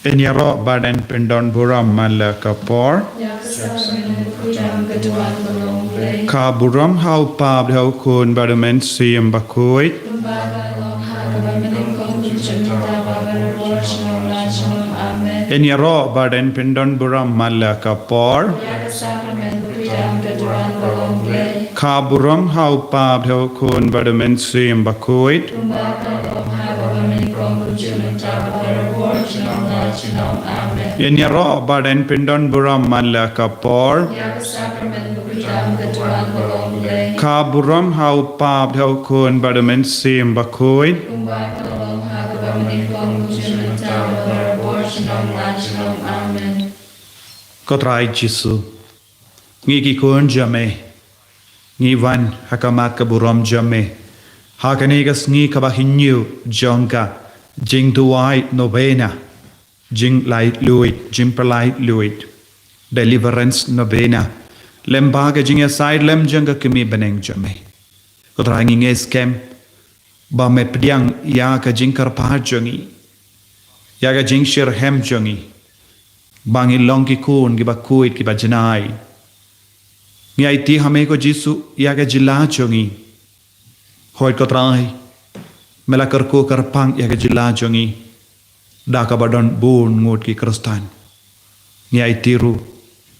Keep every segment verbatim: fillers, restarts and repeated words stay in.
Yn ïaroh bad yn pyndon burom man la ka por. Ka burom ha u Kpa bad ha u Khun bad u Mynsiem Bakhuid. Yn ïaroh bad yn pyndon burom man la ka por. Ka burom ha u Kpa bad ha u Khun bad u Mynsiem Bakhuid. Yn ïaroh bad yn pyndon burom man la ka por. Ka burom ha u Kpa bad ha u Khun bad u Mynsiem Bakhuid. Ko Trai Jisu, ngi ki khun jong me, ngi wan ha khmat ka burom jong me ha kane ka sngi kaba hynñiew jong ka jingduwai novena, jinglaitluid, jingpynlaitluid, Deliverance Novena, lem bad ka jingïasaid lem jong ka kmie bneng jong me. Ko Trai, ngi ngeit skhem ba me pdiang ïa ka jingkyrpad jong ngi, ïa ka jingshitrhem jong ngi, ba ngin long ki khun kiba khuid, kiba janai. Ngi aiti ha me ko Jisu ïa ka jylla jong ngi. Hooid ko Trai, me la kyrkhu kyrpang ïa ka jylla jong ngi da kaba don bun ngut ki Khristan. Ngi aiti ruh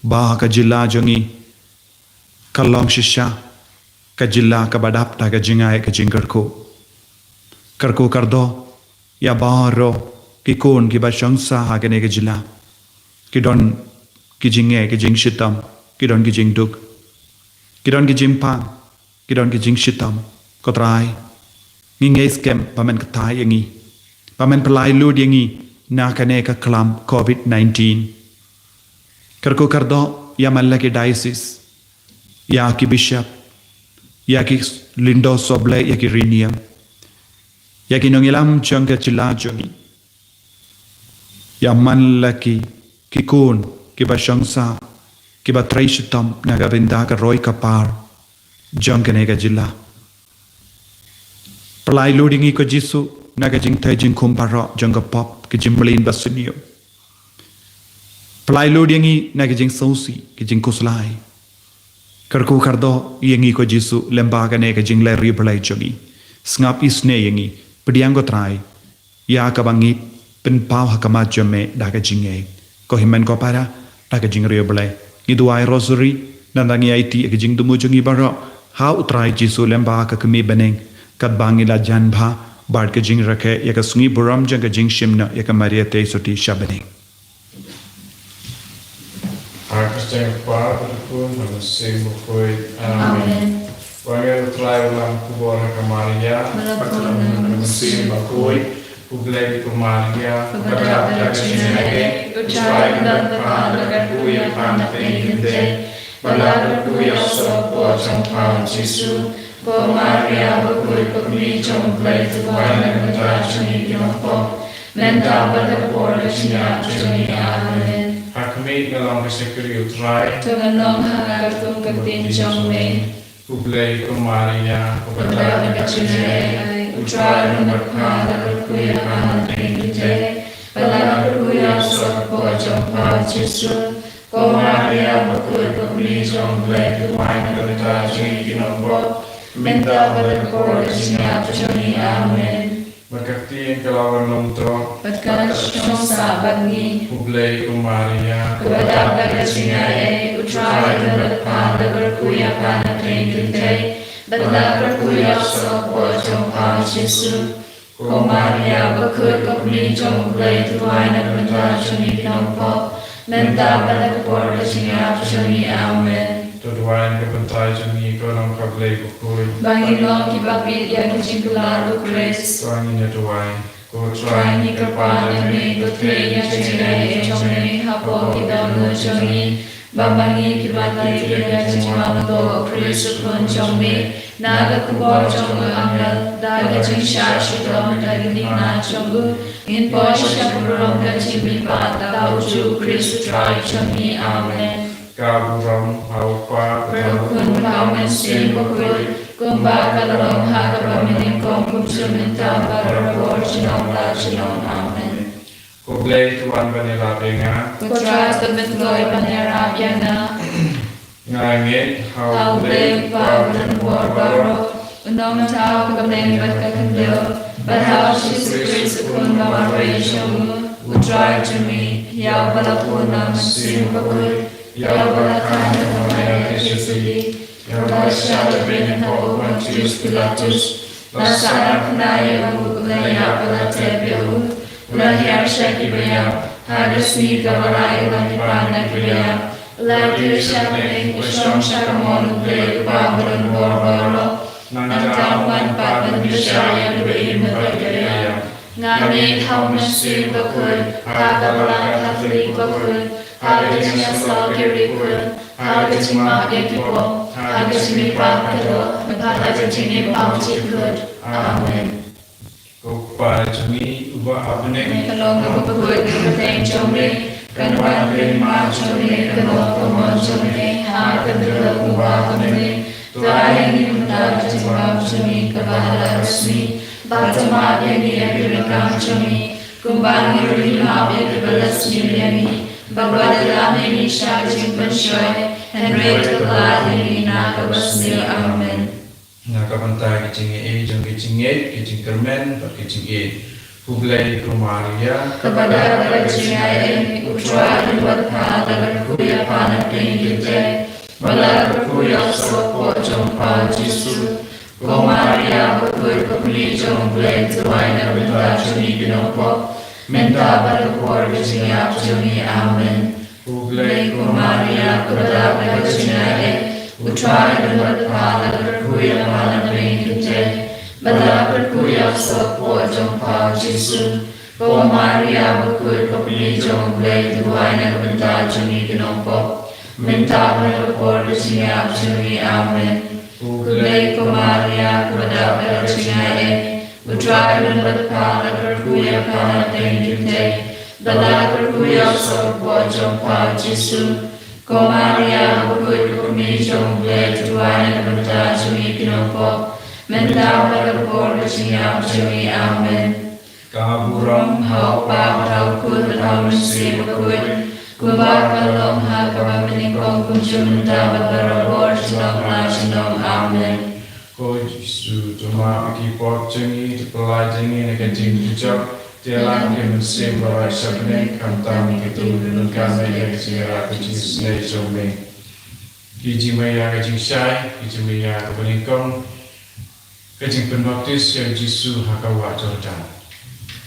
ba ka jylla jong ngi ka long shisha ka jylla kaba dap da ka jingai ka jingkyrkhu. Kyrkhu kyrdoh ïa baroh ki khun kiba shong sah ha kane ka jylla. Ki don ki jingeh, ki jingshitom, ki don ki jingduk, ki don ki jingpang, ki don ki jingshitom. Ko Trai, ngi ngeit skhem ba men kyntait ïa ngi, ba men pynlaitluid ïa ngi na kane ka khlam covid nineteen. Kyrkhu kyrdoh ïa man la ki diocese, ïa ki bishop, ïa ki lyngdoh sohblei, ïa ki riewniam, ïa ki nongïalam jong ka jylla jong ngi, ïa man la ki, ki khun kiba shong sah, kiba trei shitom na ka bynta ka roi ka par jong kane ka jylla. Pynlaitluid ïa ngi ko Jisu na ka jingthait jingkhum baroh jong ka pop, ka jingmlien basniew. Pynlaitluid ïa ngi na ka jingsngewsih, ka jingkhuslai. Kyrkhu kyrdoh ïa ngi ko Jisu lem bad kane ka jingleh riewblei jong ngi. Sngap isynei ïa ngi, pdiang ko Trai ïa kaba ngi pynpaw ha khmat jong me da ka jingngeit. Ko hynmen ko para, da ka jingriewblei ngi duwai rosary, nangta ngi aiti ïa ka jingthmu jong ngi baroh ha u Trai Jisu lem bad ka kmie bneng, katba ngi la jan bha bad ka jingrakhe ïa ka sngi burom jong ka jingshim noh ïa ka Maria Theisotti sha bneng. Ha ka kyrteng u Kpa bad u Khun bad u Mynsiem Bakhuid. Amen. Amen. Ba ngeit ba u Trai u la lam khubor ha ka Maria, bad ka Mynsiem Bakhuid. Khublei ko Maria, kaba dap da ka jingaiei, u Trai u don bad pha, ba la kyrkhu ïa pha na pdeng ki kynthei, bad la kyrkhu ïa u soh hapoh jong pha u Jisu. Ko Maria bakhuid, ko kmie jong u Blei, to duwai na ka bynta jong ngi ki nongpop, mynta bad ha ka por ka jingïap jong ngi. Amen. Ha khmih, nga long ka shakri u Trai, to ngan long ha nga katkum ka ktien jong me. Khublei ko Maria, kaba dap da ka jingaiei, u Trai u don bad pha, ba la kyrkhu ïa pha na pdeng ki kynthei, bad la kyrkhu ïa u soh hapoh jong pha u Jisu. Ko Maria bakhuid, ko kmie jong u Blei, to duwai na ka bynta jong ngi ki nongpop, mynta bad ha ka por ka jingïap jong ngi. Amen. Bad ka ktien ka la wan long to, bad ka la shong sah bad ngi. Khublei ko Maria, kaba dap da ka jingaiei, u Trai u don bad pha, ba la kyrkhu ïa pha na pdeng ki kynthei, bad la kyrkhu ïa u soh hapoh jong pha u Jisu. Ko Maria bakhuid, ko kmie jong u Blei, to duwai na ka bynta jong ngi ki nongpop, mynta bad ha ka por ka jingïap jong ngi. Amen. To duwai na ka bynta jong ngi, ko nongkha Blei bakhuid, ba ngin long kiba bit ïa ka jingkular u Khrist. To ngin ïa duwai. Ko Trai, ngi kyrpad ïa me, to theh ïa ka jingaiei jong me hapoh ki dohnud jong ngi, ba ma ngi kiba thied ïa ka jingmangto u Khrist u Khun jong me, na ka khubor jong u angel, da ka jingshah shitom, da ka dingthmu jong u, ngin poi sha ka burom ka jingmihpat da u Jisu Khrist u Trai jong ngi. Amen. Ka burom ha u Kpa, ha u Khun, ha u Mynsiem Bakhuid, kumba ka la long ha kaba mynnyngkong, kumjuh mynta, bad barabor, junom la junom. Amen. Ko Blei to wan ban ïarap ïa nga. Ko Trai to myntoi ban ïarap ïa nga. Nga ngeit ha U Blei U Kpa badonbor baroh, U Nongthaw ka bneng bad ka khyndew, bad ha U Jisu Khrist U Khun ba marwei jong U, U Trai jong ngi, ïa uba la bun na U Mynsiem Bakhuid, ïa uba la kha na ka Maria ka jingtbit, ïa uba la shah lehbeiñ ha u Pontius Pilatus, la sahnarphna ïa u, la ïap bad la tep ïa u, u la hiar sha kiba ïap, ha ka sngi kaba lai u la mihpat na kiba ïap, u la kiew sha bneng, u shong sha ka mon U Blei U Kpa badonbor baroh. Nangta un wan pat ban bishar ïa kiba im bad kiba ïap. Nga ngeit ha U Mynsiem Bakhuid, ha ka Balang Katholik bakhuid, ha ka jingïasyllok ki riewkhuid, ha ka jingmap ïa ki pop, ha ka jingmihpat ka doh, bad ha ka jingim bymjukut. Amen. Ko Kpa jong ngi uba ha bneng, ka long ka bakhuid ka kyrteng jong me, kan wan ka hima jong me, kan long ka mon jong me, ha ka khyndew kumba ha bneng. To ai ïa ngi mynta ka jingbam jong ngi kaba hala ka sngi, bad to map ïa ngi ïa ki ryngkang jong ngi, kumba ngi ruh ngi map ïa kiba la sniew ïa ngi, bad wat ïalam ïa ngi sha ka jingpynshoi, hynrei to kylla ïa ngi na kaba sniew. Amen. Na ka bynta ka jingaiei jong ka jingngeit, ka jingkyrmen bad ka jingïeit, U Blei, ko Maria, kaba dap da ka jingaiei, U Trai u don bad pha, la kyrkhu ïa pha na pdeng ki kynthei, bad la kyrkhu ïa u soh hapoh jong pha U Jisu. Ko Maria bakhuid, ko kmie jong U Blei, to duwai na ka bynta jong ngi ki nongpop, mynta bad ha ka por ka jingïap jong ngi. Amen. U Blei, ko Maria, kaba dap da ka jingaiei, U Trai u don bad pha, la kyrkhu ïa pha na pdeng ki kynthei, bad la kyrkhu ïa u soh hapoh jong pha U Jisu. Ko Maria bakhuid, ko kmie jong U Blei, to duwai na ka bynta jong ngi ki nongpop, mynta bad ha ka por ka jingïap jong ngi. Amen. U Blei, ko Maria, kaba dap da ka jingaiei, U Trai u don bad pha, la kyrkhu ïa pha na pdeng ki kynthei, bad la kyrkhu ïa u soh hapoh jong pha U Jisu. Ko Maria bakhuid, ko kmie jong U Blei, to duwai na ka bynta jong ngi ki nongpop, mynta bad ha ka por ka jingïap jong ngi. Amen. Ka burom ha U Kpa bad ha U Khun bad ha U Mynsiem Bakhuid, kumba ka long ha kaba mynnyngkong, kumjuh mynta bad barabor, junom la junom. Amen. Ko Jisu, to map ïa ki pop jong ngi, to pyllait ïa ngi na ka jingpynjot, to ïalam ïa ki mynsiem baroh sha bneng, khamtam ïa kito kiba donkam ïa ka jingïarap ka jingisynei jong me. Ki jingmaïa ka jingshai, ki jingmaïa kaba nyngkong, ka jingpynbaptis ïa u Jisu ha ka wah Jordan.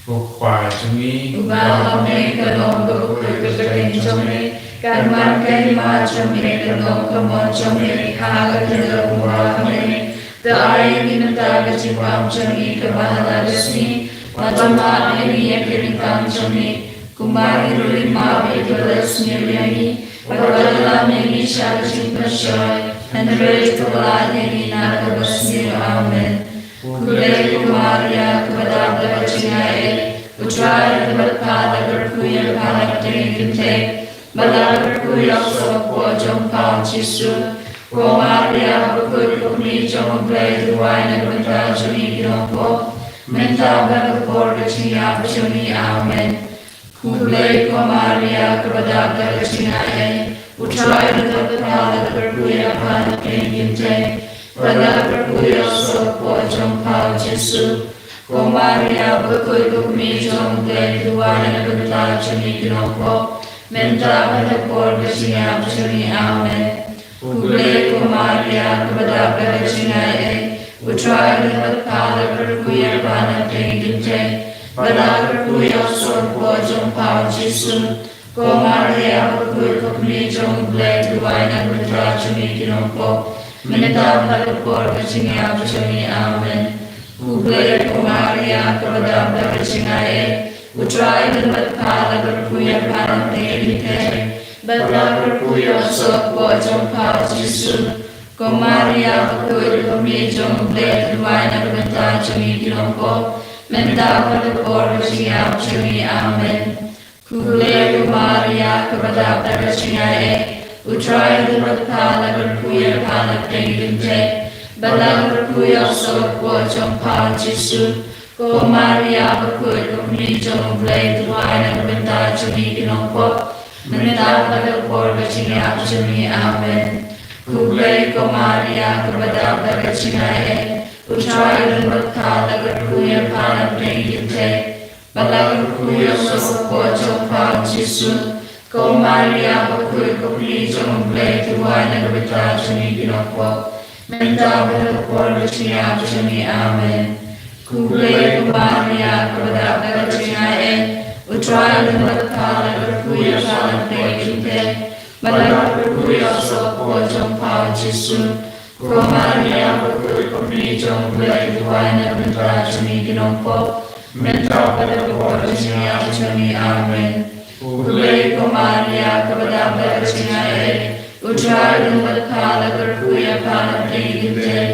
Ko Kpa jong ngi, uba ha bneng, ka long ka bakhuid ka kyrteng jong me, kan wan ka hima jong me, kan long ka mon jong me ha ka khyndew kumba ha bneng. To ai ïa ngi mynta ka jingbam jong ngi kaba hala ka sngi, bad to map ïa ngi ïa ki ryngkang jong ngi, kumba ngi ruh ngi map ïa kiba la sniew ïa ngi, bad wat ïalam ïa ngi sha ka jingpynshoi, hynrei to kylla ïa ngi na kaba sniew. Amen. Khublei ko Maria, kaba dap da ka jingaiei, U Trai u don bad pha, la kyrkhu ïa pha na pdeng ki kynthei, bad la kyrkhu ïa u soh hapoh jong pha U Jisu. Ko Maria bakhuid, ko kmie jong U Blei, to duwai na ka bynta jong ngi ki nongpop, mynta bad ha ka por ka jingïap jong ngi. Amen. Khublei ko Maria, kaba dap da ka jingaiei, U Trai u don bad pha, la kyrkhu ïa pha na pdeng ki kynthei, bad la kyrkhu ïa u soh hapoh jong pha U Jisu. Ko Maria bakhuid, ko kmie jong U Blei, to duwai na ka bynta jong ngi ki nongpop, mynta bad ha ka por ka jingïap jong ngi. Amen. Khublei ko Maria, kaba dap da ka jingaiei, U Trai u don bad pha, la kyrkhu ïa pha na pdeng ki kynthei, bad la kyrkhu ïa u soh hapoh jong pha U Jisu. Ko Maria bakhuid, ko kmie jong U Blei, to duwai na ka bynta jong ngi ki nongpop, mynta bad ha ka por ka jingïap jong ngi. Amen. Khublei ko Maria, kaba dap da ka jingaiei, U Trai u don bad pha, la kyrkhu ïa pha na pdeng ki kynthei, bad la kyrkhu ïa u soh hapoh jong pha U Jisu. Ko Maria bakhuid, ko kmie jong U Blei, to duwai na ka bynta jong ngi ki nongpop, mynta bad ha ka por ka jingïap jong ngi. Amen. Khublei ko Maria, kaba dap da ka jingaiei, U Trai u don bad pha, la kyrkhu ïa pha na pdeng ki kynthei, bad la kyrkhu ïa u soh hapoh jong pha U Jisu. Ko Maria bakhuid, ko kmie jong U Blei, duwai na ka bynta jong ngi ki nongpop, mynta bad ha ka por ka jingïap jong ngi. Amen. Khublei ko Maria, kaba dap da ka jingaiei, U Trai u don bad pha, la kyrkhu ïa pha na pdeng ki kynthei, bad la kyrkhu ïa u sawkpoh jong pha u Jisu. Ko Maria bakhuid, ko kmie jong U Blei, duwai na ka bynta jong ngi ki nongpop, mynta bad ha ka por ka jingïap jong ngi. Amen. Khublei ko Maria, kaba dap da ka jingaiei, U Trai u don bad pha, la kyrkhu ïa pha na pdeng ki kynthei, bad la kyrkhu ïa u sawkpoh jong pha u Jisu. Ko Maria bakhuid, ko kmie jong U Blei, duwai na ka bynta jong ngi ki nongpop, mynta bad ha ka por ka jingïap jong ngi. Amen. Khublei ko Maria, kaba dap da ka jingaiei, U Trai u don bad pha, la kyrkhu ïa pha na pdeng ki kynthei,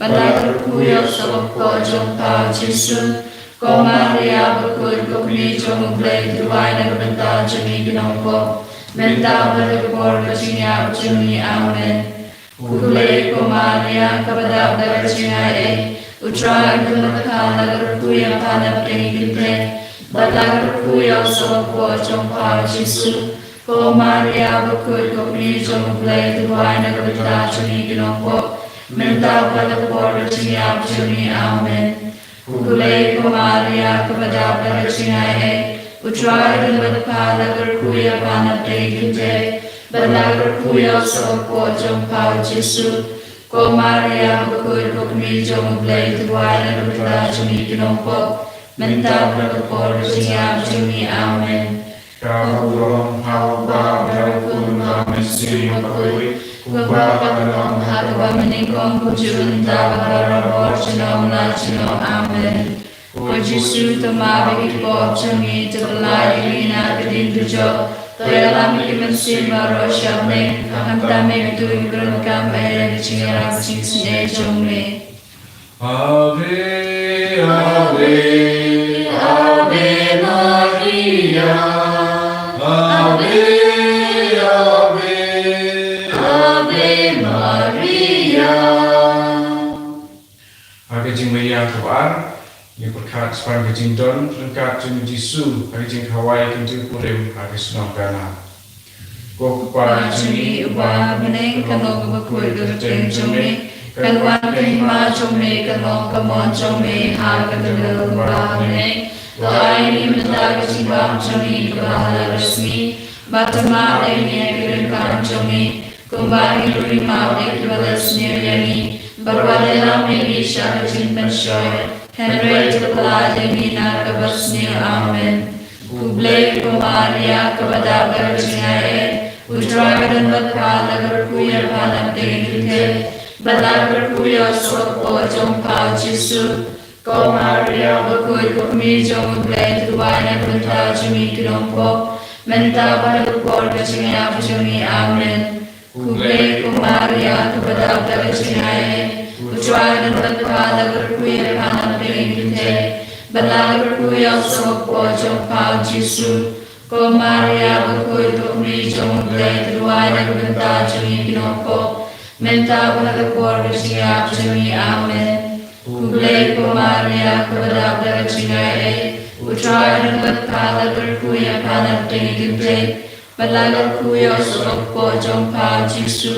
bad la kyrkhu ïa u sawkpoh jong pha u Jisu. Ko Maria bakhuid, ko kmie jong U Blei, duwai na ka bynta jong ngi ki nongpop, mynta bad ha ka por ka jingïap jong ngi. Amen. Khublei ko Maria, kaba dap da ka jingaiei, U Trai u don bad pha, la kyrkhu ïa pha na pdeng ki kynthei, bad la kyrkhu ïa u sawkpoh jong pha u Jisu. Ko Maria bakhuid, ko kmie jong U Blei, duwai na ka bynta jong ngi ki nongpop, mynta bad ha ka por ka jingïap jong ngi. Amen. Khublei ko Maria, kaba dap da ka jingaiei, U Trai u don bad pha, la kyrkhu ïa pha na pdeng ki kynthei, bad la kyrkhu ïa u sawkpoh jong pha u Jisu. Ko Maria bakhuid, ko kmie jong U Blei, duwai na ka bynta jong ngi ki nongpop, mynta bad ha ka por ka jingïap jong ngi. Amen. Ka burom ha U Kpa bad ha U Khun bad ha U Mynsiem Bakhuid, kumba ka long ha kaba mynnyngkong, kumjuh mynta bad barabor, junom la junom. Amen. Ko Jisu, to map ïa ki pop jong ngi, to pyllait ïa ngi na ka dien dujok, to ïalam ïa ki mynsiem baroh sha bneng, khamtam ïa kito kiba donkam ïa ka jingïarap jingsngewbha jong me. Ave, Ave, Ave Maria. Ave, Ave, Ave Maria. Ha ka jingmyntoi kaba ar, ngi pyrkhat shaphang ka jingdon ryngkat jong u Jisu ha ka jingkhawai ka jingkurim ha ka shnong Kana. Ko Kpa jong ngi uba ha bneng, ka long kaba khuid ka kyrteng jong me, kan wan ka hima jong me, kan long ka mon jong me ha ka khyndew kumba ha bneng. To ai ïa ngi mynta ka jingbam jong ngi kaba ha la ka sngi, bad to map ïa ngi ïa ki ryngkat jong ngi, kumba ngi ruh ngi map ïa kiba la sniew ïa ngi, bad wat ïalam ïa ngi sha ka jingpynshoi, hynrei to pyllait ïa ngi na kaba sniew. Amen. Khublei ko Maria, kaba dap da ka jingaiei, U Trai u don bad pha, la kyrkhu ïa pha na pdeng ki kynthei, bad la kyrkhu ïa u sawkpoh jong pha u Jisu. Ko Maria bakhuid, ko kmie jong U Blei, to duwai na ka bynta jong ngi ki nongpop, mynta bad ha ka por ka jingïap jong ngi. Amen. Khublei ko Maria, kaba dap da ka jingaiei, U Trai u don bad pha, la kyrkhu ïa pha na pdeng ki kynthei, bad la kyrkhu ïa u sawkpoh jong pha u Jisu. Ko Maria bakhuid, ko kmie jong U Blei, to duwai na ka bynta jong ngi ki nongpop, mynta bad ha ka por ka jingïap jong ngi. Amen. Khublei ko Maria, kaba dap da ka jingaiei, U Trai u don bad pha, la kyrkhu ïa pha na pdeng ki kynthei, bad la kyrkhu ïa u sawkpoh jong pha u Jisu.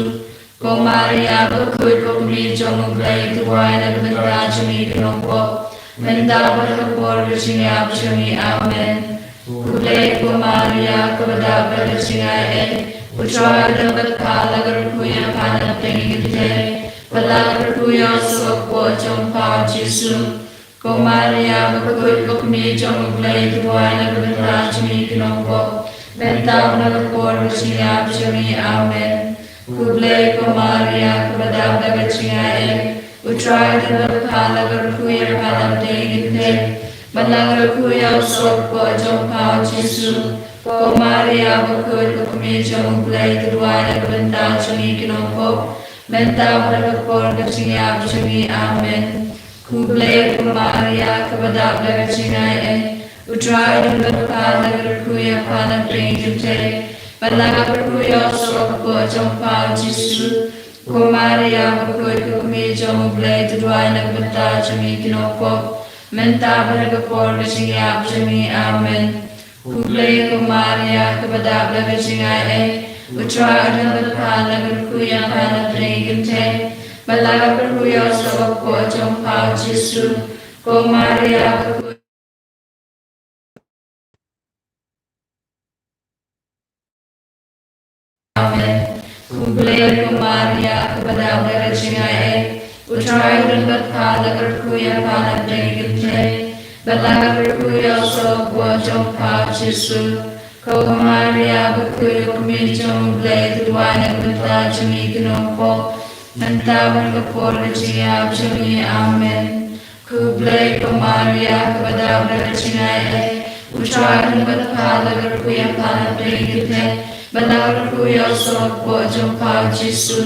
Ko Maria bakhuid, ko kmie jong U Blei, to duwai na ka bynta jong ngi ki nongpop, mynta bad ha ka por ka jingïap jong ngi. Amen. Khublei ko Maria, kaba dap da ka jingaiei, U Trai u don bad pha, la kyrkhu ïa pha na pdeng ki kynthei, bad la kyrkhu ïa u sawkpoh jong pha u Jisu. Ko Maria bakhuid, ko kmie jong U Blei, to duwai na ka bynta jong ngi ki nongpop, mynta bad ha ka por ka jingïap jong ngi. Amen. Khublei ko Maria, kaba dap da ka jingaiei, U Trai u don bad pha, la kyrkhu ïa pha na pdeng ki kynthei, bad la kyrkhu ïa u sawkpoh jong pha u Jisu. Ko Maria bakhuid, ko kmie jong U Blei, to duwai na ka bynta jong ngi ki nongpop, mynta bad ha ka por ka jingïap jong ngi. Amen. Khublei ko Maria, kaba dap da ka jingaiei, U Trai u don bad pha, la kyrkhu ïa pha na pdeng ki kynthei, bad la kyrkhu ïa u sawkpoh jong pha u Jisu. Ko Maria bakhuid, ko kmie jong U Blei, to duwai na ka bynta jong ngi ki nongpop, mynta bad ha ka por ka jingïap jong ngi. Amen. Khublei ko Maria, kaba dap da ka jingaiei, U Trai u don bad pha, la kyrkhu ïa pha na pdeng ki kynthei, bad la kyrkhu ïa u soh ka kpoh jong pha u Jisu. Ko Maria bakhuid. Amen. Khublei ko Maria, kaba dap da ka jingaiei, U Trai u don bad pha, la kyrkhu ïa pha na pdeng ki kynthei, bad la kyrkhu ïa u soh ka kpoh jong pha u Jisu. Ko Maria bakhuid, ko kmie jong U Blei, to duwai na ka bynta jong ngi ki nongpop, mynta bad ha ka por ka jingïap jong ngi. Amen. Khublei ko Maria, kaba dap da ka jingaiei, U Trai u don bad pha, la kyrkhu ïa pha na pdeng ki kynthei, bad la kyrkhu ïa u soh ka kpoh jong pha u Jisu.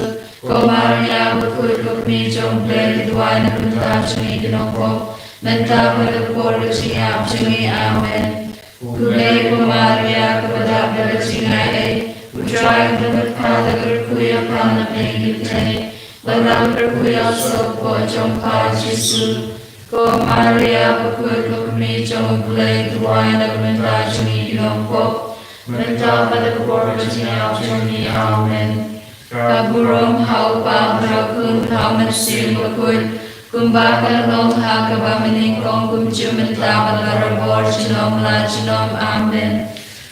Ko Maria bakhuid, ko kmie jong U Blei, to duwai na ka bynta jong ngi ki nongpop, mynta bad ha ka por ka jingïap jong ngi. Amen. Khublei ko Maria, kaba dap da ka jingaiei, U Trai u don bad pha, la kyrkhu ïa pha na pdeng ki kynthei, bad la kyrkhu ïa u soh ka kpoh jong pha u Jisu. Ko Maria bakhuid, ko kmie jong U Blei, to duwai na ka bynta jong ngi ki nongpop, mynta bad ha ka por ka jingïap jong ngi. Amen. Ka burom ha U Kpa bad ha U Khun bad ha U Mynsiem Bakhuid, kumba ka la long ha kaba mynnyngkong, kumjuh mynta bad barabor, junom la junom. Amen.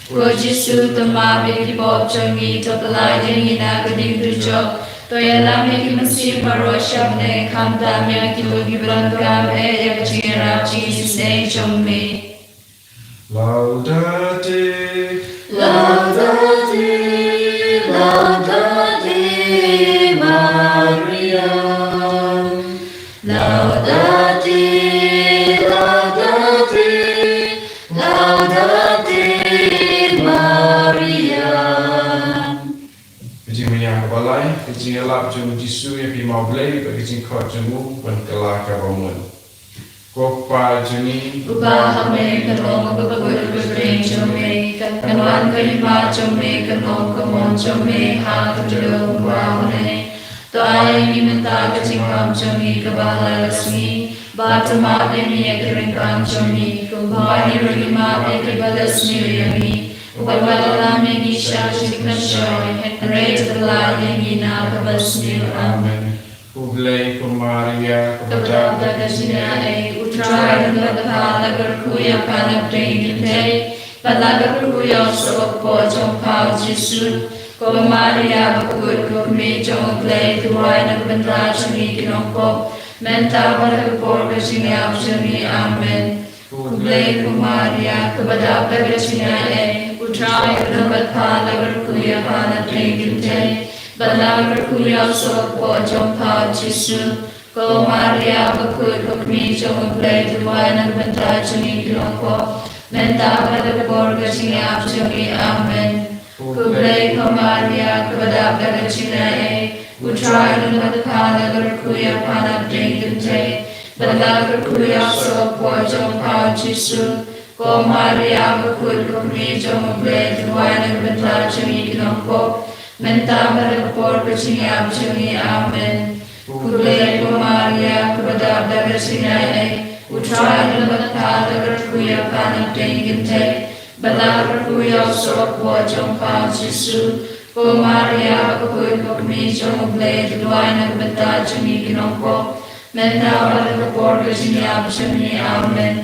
Ko Jisu, to map ïa ki pop jong ngi, to pyllait ïa ngi na ka ding dujok, to ïalam ïa ki mynsiem baroh sha bneng, khamtam ïa kito kiba donkam eh ïa ka jingïarap jingisynei jong me. Laudate, Laudate, Laudate Maria. Laudate, Laudate, Laudate Maria. Ka jingmyntoi kaba lai, ka jingïalap jong U Jisu ïa ka hima U Blei, bad ka jingkhot jong u ban kylla kaba mut. Ko Kpa jong ngi, uba ha bneng, ka long kaba khuid ka kyrteng jong me, kan wan ka hima jong me, kan long ka mon jong me ha ka khyndew kumba ha bneng. To ai ïa ngi mynta ka jingbam jong ngi kaba ha la ka sngi, bad to map ïa ngi ïa ki ryngkang jong ngi, kumba ngi ruh ngi map ïa kiba leh sniew ïa ngi. Wat ïalam ïa ngi sha ka jingpynshoi, hynrei to pyllait ïa ngi na kaba sniew. Amen. Khublei ko Maria, kaba dap da ka jingaiei, U Trai u don bad pha, la kyrkhu ïa pha na pdeng ki kynthei, bad la kyrkhu ïa u soh ka kpoh jong pha u Jisu. Ko Maria bakhuid, ko kmie jong U Blei, to duwai na ka bynta jong ngi ki nongpop, mynta bad ha ka por ka jingïap jong ngi. Amen. Khublei ko Maria, kaba dap da ka jingaiei, U Trai u don bad pha, la kyrkhu ïa pha na pdeng ki kynthei, bad la kyrkhu ïa u soh ka kpoh jong pha u Jisu. Ko Maria bakhuid, ko kmie jong U Blei, to duwai na ka bynta jong ngi ki nongpop, mynta bad ha ka por ka jingïap jong ngi. Amen. Khublei ko Maria, kaba dap da ka jingaiei, U Trai u don bad pha, la kyrkhu ïa pha na pdeng ki kynthei, bad la kyrkhu ïa u soh ka kpoh jong pha u Jisu. Ko Maria bakhuid, ko kmie jong U Blei, to duwai na ka bynta jong ngi ki nongpop, mynta bad ha ka por ka jingïap jong ngi. Amen. Khublei ko Maria, kaba dap da ka jingaiei, U Trai u don bad pha, la kyrkhu ïa pha na pdeng ki kynthei, bad la kyrkhu ïa u soh ka kpoh jong pha u Jisu. Ko Maria bakhuid, ko kmie jong U Blei, to duwai na ka bynta jong ngi ki nongpop, mynta bad ha ka por ka jingïap jong ngi. Amen.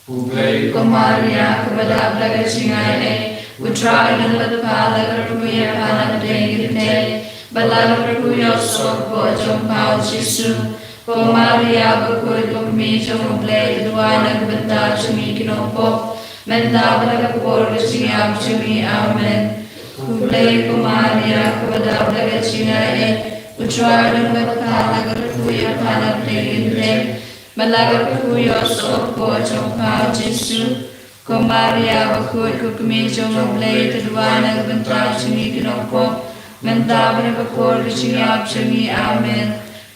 Khublei ko Maria, kaba dap da ka jingaiei, U Trai u don bad pha, la kyrkhu ïa pha na pdeng ki kynthei, bad la kyrkhu ïa u soh ka kpoh jong pha u Jisu. Ko Maria bakhuid, ko kmie jong U Blei, to duwai na ka bynta jong ngi ki nongpop, mynta bad ha ka por ka jingïap jong ngi. Amen. Khublei ko Maria, kaba dap da ka jingaiei, U Trai u don bad pha, la kyrkhu ïa pha na pdeng ki kynthei, bad la kyrkhu ïa u soh ka kpoh jong pha u Jisu. Ko Maria bakhuid, ko kmie jong U Blei, to duwai na ka bynta jong ngi ki nongpop, mynta bad ha ka por ka jingïap jong ngi. Amen.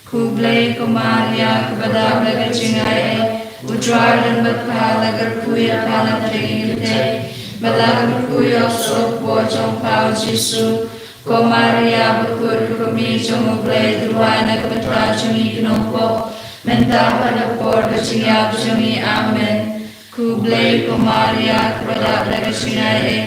Khublei ko Maria, kaba dap da ka jingaiei, U Trai u don bad pha, la kyrkhu ïa pha na pdeng ki kynthei, bad la kyrkhu ïa u soh ka kpoh jong pha u Jisu. Ko Maria bakhuid, ko kmie jong U Blei, to duwai na ka bynta jong ngi ki nongpop, mynta bad ha ka por ka jingïap jong ngi. Amen. Khublei ko Maria, kaba dap da ka jingaiei,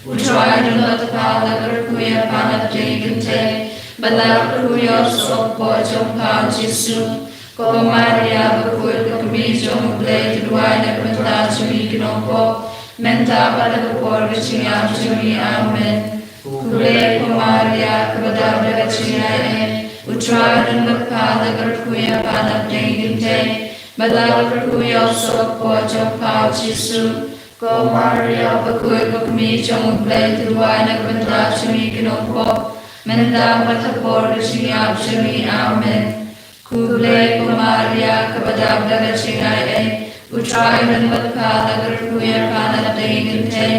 U Trai u don bad pha, la kyrkhu ïa pha na pdeng ki kynthei, bad la kyrkhu ïa u soh ka kpoh jong pha u Jisu. Ko Maria bakhuid, ko kmie jong U Blei, to duwai na ka bynta jong ngi ki nongpop, mynta bad ha ka por ka jingïap jong ngi. Amen. Khublei ko Maria, kaba dap da ka jingaiei, U Trai u don bad pha, la kyrkhu ïa pha na pdeng ki kynthei, bad la kyrkhu ïa u soh ka kpoh jong pha u Jisu. Ko Maria bakhuid, ko kmie jong U Blei, to duwai na ka bynta jong ngi ki nongpop, mynta bad ha ka por ka jingïap jong ngi. Amen. Khublei ko Maria, kaba dap da ka jingaiei, U Trai u don bad pha, la kyrkhu ïa pha na pdeng ki kynthei,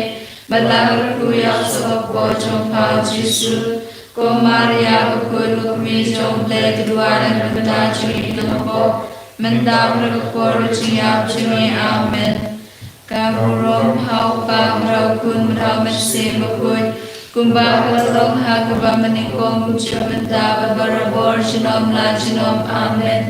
bad la kyrkhu ïa u soh ka kpoh jong pha u Jisu. Ko Maria bakhuid, ko kmie jong U Blei, to duwai na ka bynta jong ngi ki nongpop, mynta bad ha ka por ka jingïap jong ngi. Amen. Ka burom ha U Kpa, bad ha U Khun, bad ha U Mynsiem Bakhuid, kumba ka la long ha kaba mynnyngkong, kumjuh mynta, bad barabor, junom la junom. Amen.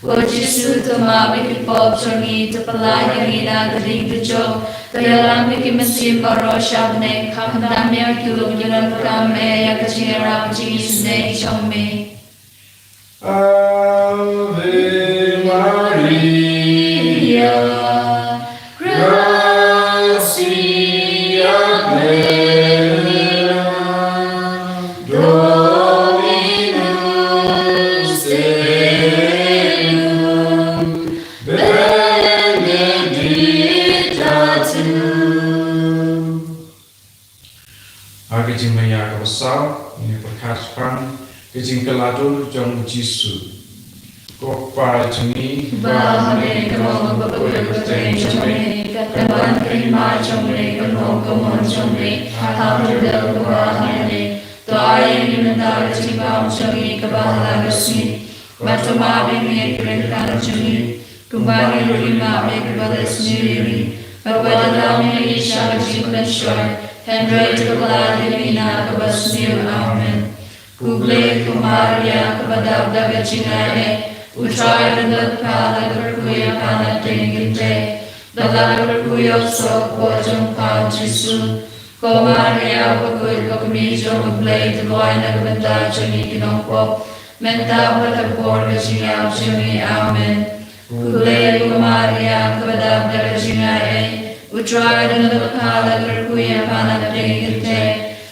Ko Jisu, to map ïa ki pop jong ngi, to pyllait ïa ngi na ka ding ka jong, to ïalam ïa ki mynsiem baroh sha bneng, khamtam ïa ki lum ki donkam eh ïa ka jingïarap jong ngi sngewbha jong me. Ave Maria, gratia plena, Dominus tecum, benedicta tu. Ha ka jingmaïa kaba saw, ngin ïa pyrkhat shaphang ka jingkylla dur jong u Jisu. Ko Kpa jong ngi, ba ha bneng, ka long ka burom ka kyrteng jong me, kan wan ka hima jong me, kan long ka mon jong me ha bneng kumba ha bneng. To ai ïa ngi mynta ka jingbam jong ngi kaba ha la ka sngi, bad to map ïa ngi ïa ki ryngkat jong ngi, kumba ngi ruh ngi map ïa kiba leh sniew ïa ngi. Bad wat ïalam ïa ngi sha ka jingpynshoi, hynrei to kylla ïa ngi na kaba sniew. Amen. Khublei ko Maria, kaba dap da ka jingaiei, U Trai u don bad pha, la kyrkhu ïa pha na pdeng ki kynthei, bad la kyrkhu ïa u soh ka kpoh jong pha u Jisu. Ko Maria bakhuid, ko kmie jong U Blei, to duwai na ka bynta jong ngi ki nongpop, mynta bad ha ka por ka jingïap jong ngi. Amen. Khublei ko Maria, kaba dap da ka jingaiei, U Trai u don bad pha, la kyrkhu ïa pha na pdeng ki kynthei,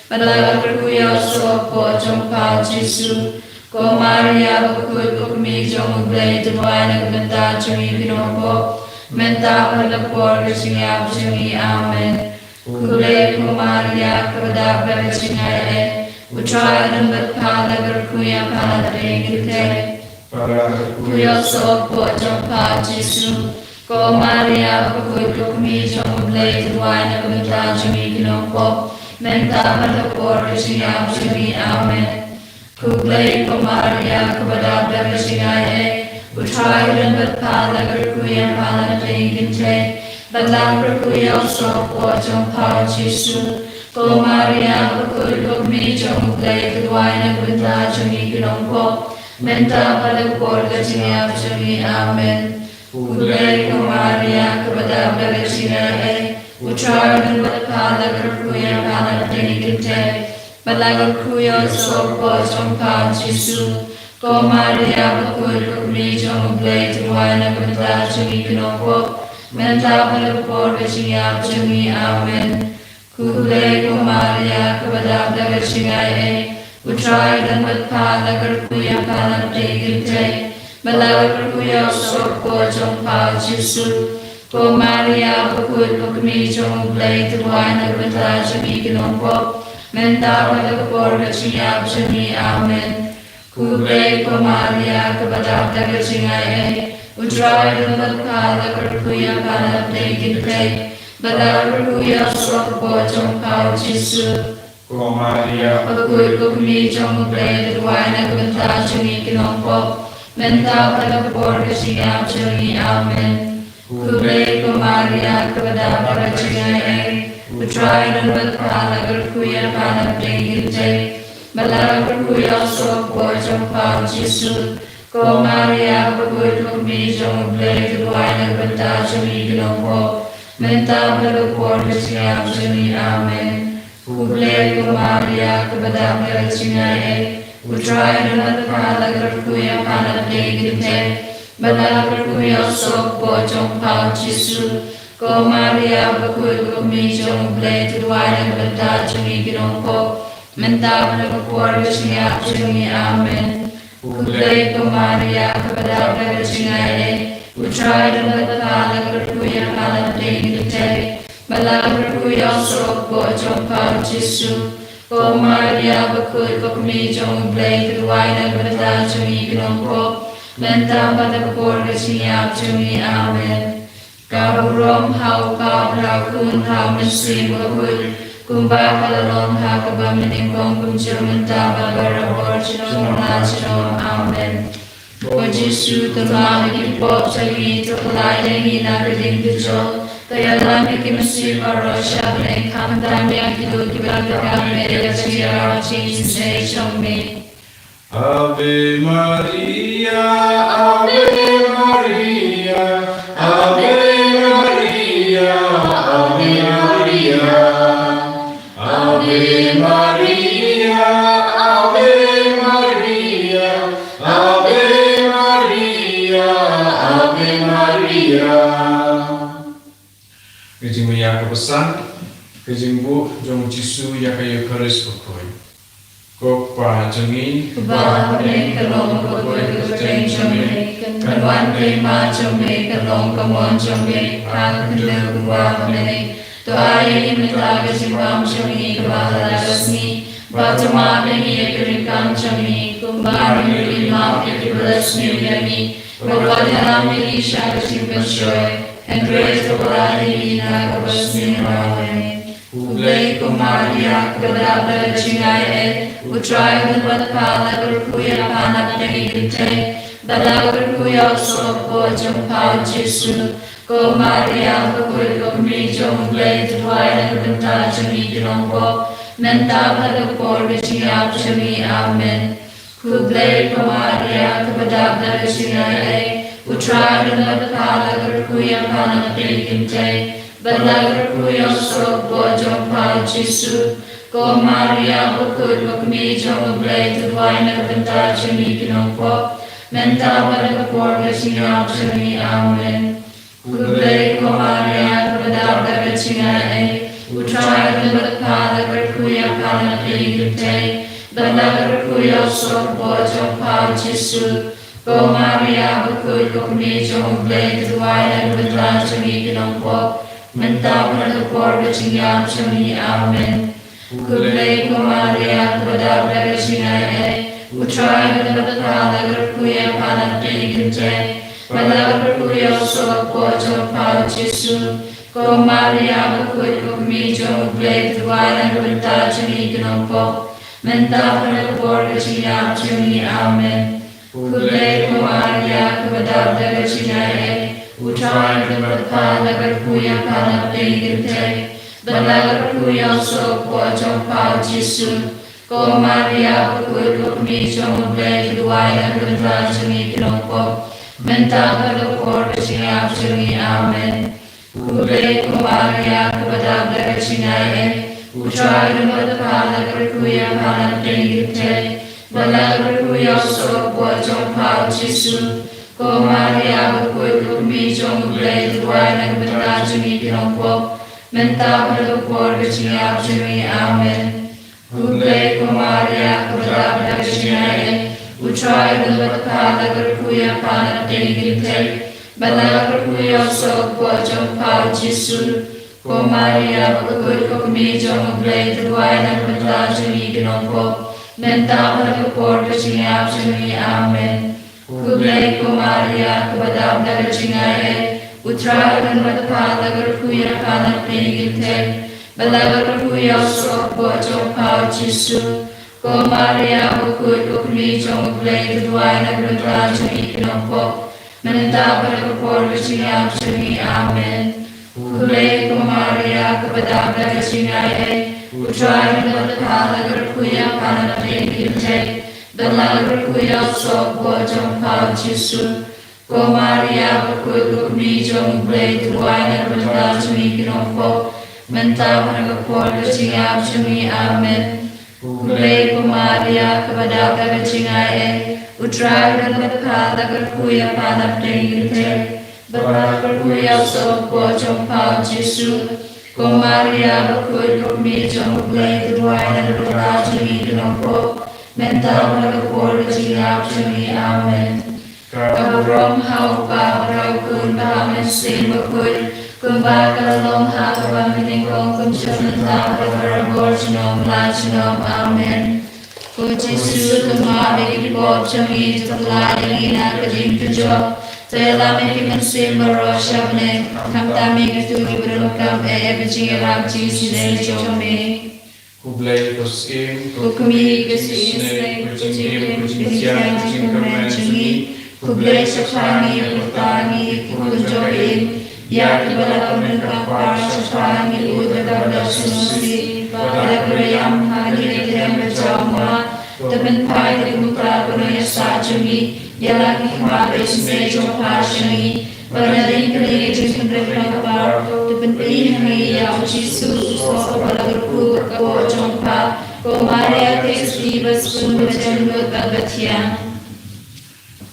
bad la kyrkhu ïa u soh ka kpoh jong pha u Jisu. Ko Maria bakhuid, ko kmie jong U Blei, to duwai na ka bynta jong ngi ki nongpop, mynta bad ha ka por ka jingïap jong ngi. Amen. Khublei ko Maria, kaba dap da ka jingaiei, U Trai u don bad pha, la kyrkhu ïa pha na pdeng ki kynthei, bad la kyrkhu ïa u soh ka kpoh jong pha u Jisu. Ko Maria bakhuid, ko kmie jong U Blei, to duwai na ka bynta jong ngi ki nongpop, mynta bad ha ka por ka jingïap jong ngi. Amen. Khublei ko Maria, kaba dap da ka jingaiei, U Trai u don bad pha, la kyrkhu ïa pha na pdeng ki kynthei, bad la kyrkhu ïa u soh ka kpoh jong pha u Jisu. Ko Maria bakhuid, ko kmie jong U Blei, to duwai na ka bynta jong ngi ki nongpop, mynta bad ha ka por ka jingïap jong ngi. Amen. Khublei ko Maria, kaba dap da ka jingaiei, U Trai u don bad pha, la kyrkhu ïa pha na pdeng ki kynthei, bad la kyrkhu ïa u soh ka kpoh jong pha u Jisu. Ko Maria bakhuid, ko kmie jong U Blei, to duwai na ka bynta jong ngi ki nongpop, mynta bad ha ka por ka jingïap jong ngi. Amen. Khublei ko Maria, kaba dap da ka jingaiei, U Trai u don bad pha, la kyrkhu ïa pha na pdeng ki kynthei, bad la kyrkhu ïa u soh ka kpoh jong pha u Jisu. Ko Maria bakhuid, ko kmie jong U Blei, to duwai na ka bynta jong ngi ki nongpop, mynta bad ha ka por ka jingïap jong ngi. Amen. Khublei ko Maria, kaba dap da ka jingaiei, U Trai u don bad pha, la kyrkhu ïa pha na pdeng ki kynthei, bad la kyrkhu ïa u soh ka kpoh jong pha u Jisu. Ko Maria bakhuid, ko kmie jong U Blei, to duwai na ka bynta jong ngi ki nongpop, mynta bad ha ka por ka jingïap jong ngi. Amen. Khublei ko Maria, kaba dap da ka jingaiei, U Trai u don bad pha, la kyrkhu ïa pha na pdeng ki kynthei, bad la kyrkhu ïa u soh ka kpoh jong pha u Jisu. Ko Maria bakhuid, ko kmie jong U Blei, to duwai na ka bynta jong ngi ki nongpop, mynta bad ha ka por ka jingïap jong ngi. Amen. Khublei ko Maria, kaba dap da ka jingaiei, U Trai u don bad pha, la ka rkhie ïa pha na pdeng ki kynthei, bad la ka rkhie ïa u soh u kpoh jong pha U Jisu. Ko Maria bakhuid, ko kmie jong U Blei, to duwai na ka bynta jong ngi ki nongpop, mynta bad ha ka por ka jingïap jong ngi. Amen. Khublei ko Maria, kaba dap da ka jingaiei, U Trai u don bad pha, la ka rkhie ïa pha na pdeng ki kynthei, bad la ka rkhie ïa u soh u kpoh jong pha U Jisu. Ko Maria bakhuid, ko kmie jong U Blei, to duwai na ka bynta jong ngi ki nongpop, mynta bad ha ka por ka jingïap jong ngi. Amen. Ka burom ha U Kpa, ha U Khun, ha U Mynsiem Bakhuid, kumba ka la long ha kaba mynnyngkong, kumjuh mynta bad barabor, junom la junom. Amen. Ko Jisu, to map ïa ki pop jong ngi, to pyllait ïa ngi na ka ding ka jong, to ïalam ïa ki mynsiem baroh sha bneng, khamtam ïa kito kiba donkam eh ïa ka jingïarap jong ngi. Ave Maria, Ave Maria, Ave Maria, Ave Maria. Ave Maria, Ave Maria, Ave Maria, Ave Maria. Ka jingmyntoi kaba san, ka jingbuh jong U Jisu ïa ka Eukharist bakhuid. Ko Kpa jong ngi, kaba ha bneng, ka long ka kyrteng jong me, kan wan ka hima jong me, kan long ka mon jong me, ha ka khyndew kumba ha bneng. To ai ïa ngi mynta ka jingbam jong ngi kaba ha la ka sngi, bad to map ïa ngi ïa ki riewkam jong ngi, kumba ngi ruh ngi map ïa kiba la sniew ïa ngi, bad wat ïalam ïa ngi sha ka jingpynshoi, hynrei to pyllait ïa ngi na kaba sniew. Amen. Khublei ko Maria, kaba dap da ka jingaiei, U Trai u don bad pha, la ka rkhie ïa pha na pdeng ki kynthei, bad la ka rkhie ïa u soh u kpoh jong pha U Jisu. Ko Maria bakhuid, ko kmie jong U Blei, to duwai na ka bynta jong ngi ki nongpop, mynta bad ha ka por ka jingïap jong ngi. Amen. Khublei ko Maria, kaba dap da ka jingaiei, U Trai u don bad pha, la ka rkhie ïa pha na pdeng ki kynthei, bad la ka rkhie ïa u soh u kpoh jong pha U Jisu. Ko Maria bakhuid, ko kmie jong U Blei, to duwai na ka bynta jong ngi ki nongpop, mynta bad ha ka por ka jingïap jong ngi. Amen. Khublei ko Maria, kaba dap da ka jingaiei, U Trai u don bad pha, la ka rkhie ïa pha na pdeng ki kynthei, bad la ka rkhie ïa u soh u kpoh jong pha U Jisu. Ko Maria bakhuid, ko kmie jong U Blei, to duwai na ka bynta jong ngi ki nongpop, mynta bad ha ka por ka jingïap jong ngi. Amen. Khublei ko Maria, kaba dap da ka jingaiei, U Trai u don bad pha, la ka rkhie ïa pha na pdeng ki kynthei, bad la ka rkhie ïa u soh u kpoh jong pha U Jisu. Ko Maria bakhuid, ko kmie jong U Blei, to duwai na ka bynta jong ngi ki nongpop, mynta bad ha ka por ka jingïap jong ngi. Amen. Khublei ko Maria, kaba dap da ka jingaiei, U Trai u don bad pha, la ka rkhie ïa pha na pdeng ki kynthei, bad la ka rkhie ïa u soh u kpoh jong pha U Jisu. Ko Maria bakhuid, ko kmie jong U Blei, to duwai na ka bynta jong ngi ki nongpop, mynta bad ha ka por ka jingïap jong ngi. Amen. Khublei ko Maria, kaba dap da ka jingaiei, U Trai u don bad pha, la ka rkhie ïa pha na pdeng ki kynthei, bad la ka rkhie ïa u soh u kpoh jong pha U Jisu. Ko Maria bakhuid, ko kmie jong U Blei, to duwai na ka bynta jong ngi ki nongpop, mynta bad ha ka por ka jingïap jong ngi. Amen. Khublei ko Maria, kaba dap da ka jingaiei, U Trai u don bad pha, la ka rkhie ïa pha na pdeng ki kynthei, bad la ka rkhie ïa u soh u kpoh jong pha U Jisu. Ko Maria bakhuid, ko kmie jong U Blei, to duwai na ka bynta jong ngi ki nongpop, mynta bad ha ka por ka jingïap jong ngi. Amen. Khublei ko Maria, kaba dap da ka jingaiei, U Trai u don bad pha, la ka rkhie ïa pha na pdeng ki kynthei, bad la ka rkhie ïa u soh u kpoh jong pha U Jisu. Ko Maria bakhuid, ko kmie jong U Blei, to duwai na ka bynta jong ngi ki nongpop, mynta bad ha ka por ka jingïap jong ngi. Amen. Khublei ko Maria, kaba dap da ka jingaiei, U Trai u don bad pha, la ka rkhie ïa pha na pdeng ki kynthei, Ba la kyrkhu ïa u soh hapoh jong pha u Jisu. Ko Maria bakhuid, ko kmie jong U Blei, to duwai na ka bynta jong ngi ki nongpop, mynta bad ha ka por ka jingïap jong ngi. Amen. Khublei ko Maria, kaba dap da ka jingaiei, U Trai u don bad pha, la kyrkhu ïa pha na pdeng ki kynthei, bad la kyrkhu ïa u soh hapoh jong pha u Jisu. Ko Maria bakhuid, ko kmie jong U Blei, to duwai na ka bynta jong ngi ki nongpop, mynta bad ha ka por ka jingïap jong ngi. Amen. Ka burom ha U Kpa bad ha U Khun bad ha U Mynsiem Bakhuid, kumba ka la long ha kaba mynnyngkong, kumjuh mynta bad barabor junom la junom. Amen. Ko Jisu, to map ïa ki pop jong ngi, to pynlait ïa ngi na ka jingtynjuh, to ïalam ïa ki mynsiem baroh sha bneng, khamtam ïa kito kiba donkam eh ïa ka jingïarap jingisynei jong me. Khublei ko Syiem, ko Kmie, ko Jingisynei, ko Jingim, ko Jingthiang, ko Jingkyrmen jong ngi. Khublei shaphang ngi, ïa kata ngi, ki khun jong ka Im, ïa kiba la pyndonkam par shaphang ngi, u da kaba sngewsih bad da kaba ïam ha kane ka dem ba jaw ma. To pynphai da ka bynta ka nongïasaid jong ngi ïa la ki khmat ba isynei jong pha sha ngi. Bad nadien kane ka jingpynrit khlem ka par, to pyni ha ngi ïa u Jisu, u soh uba la kyrkhu hapoh jong pha. Ko Maria Theisotti, ba sbun ba jem lut bad ba thiang.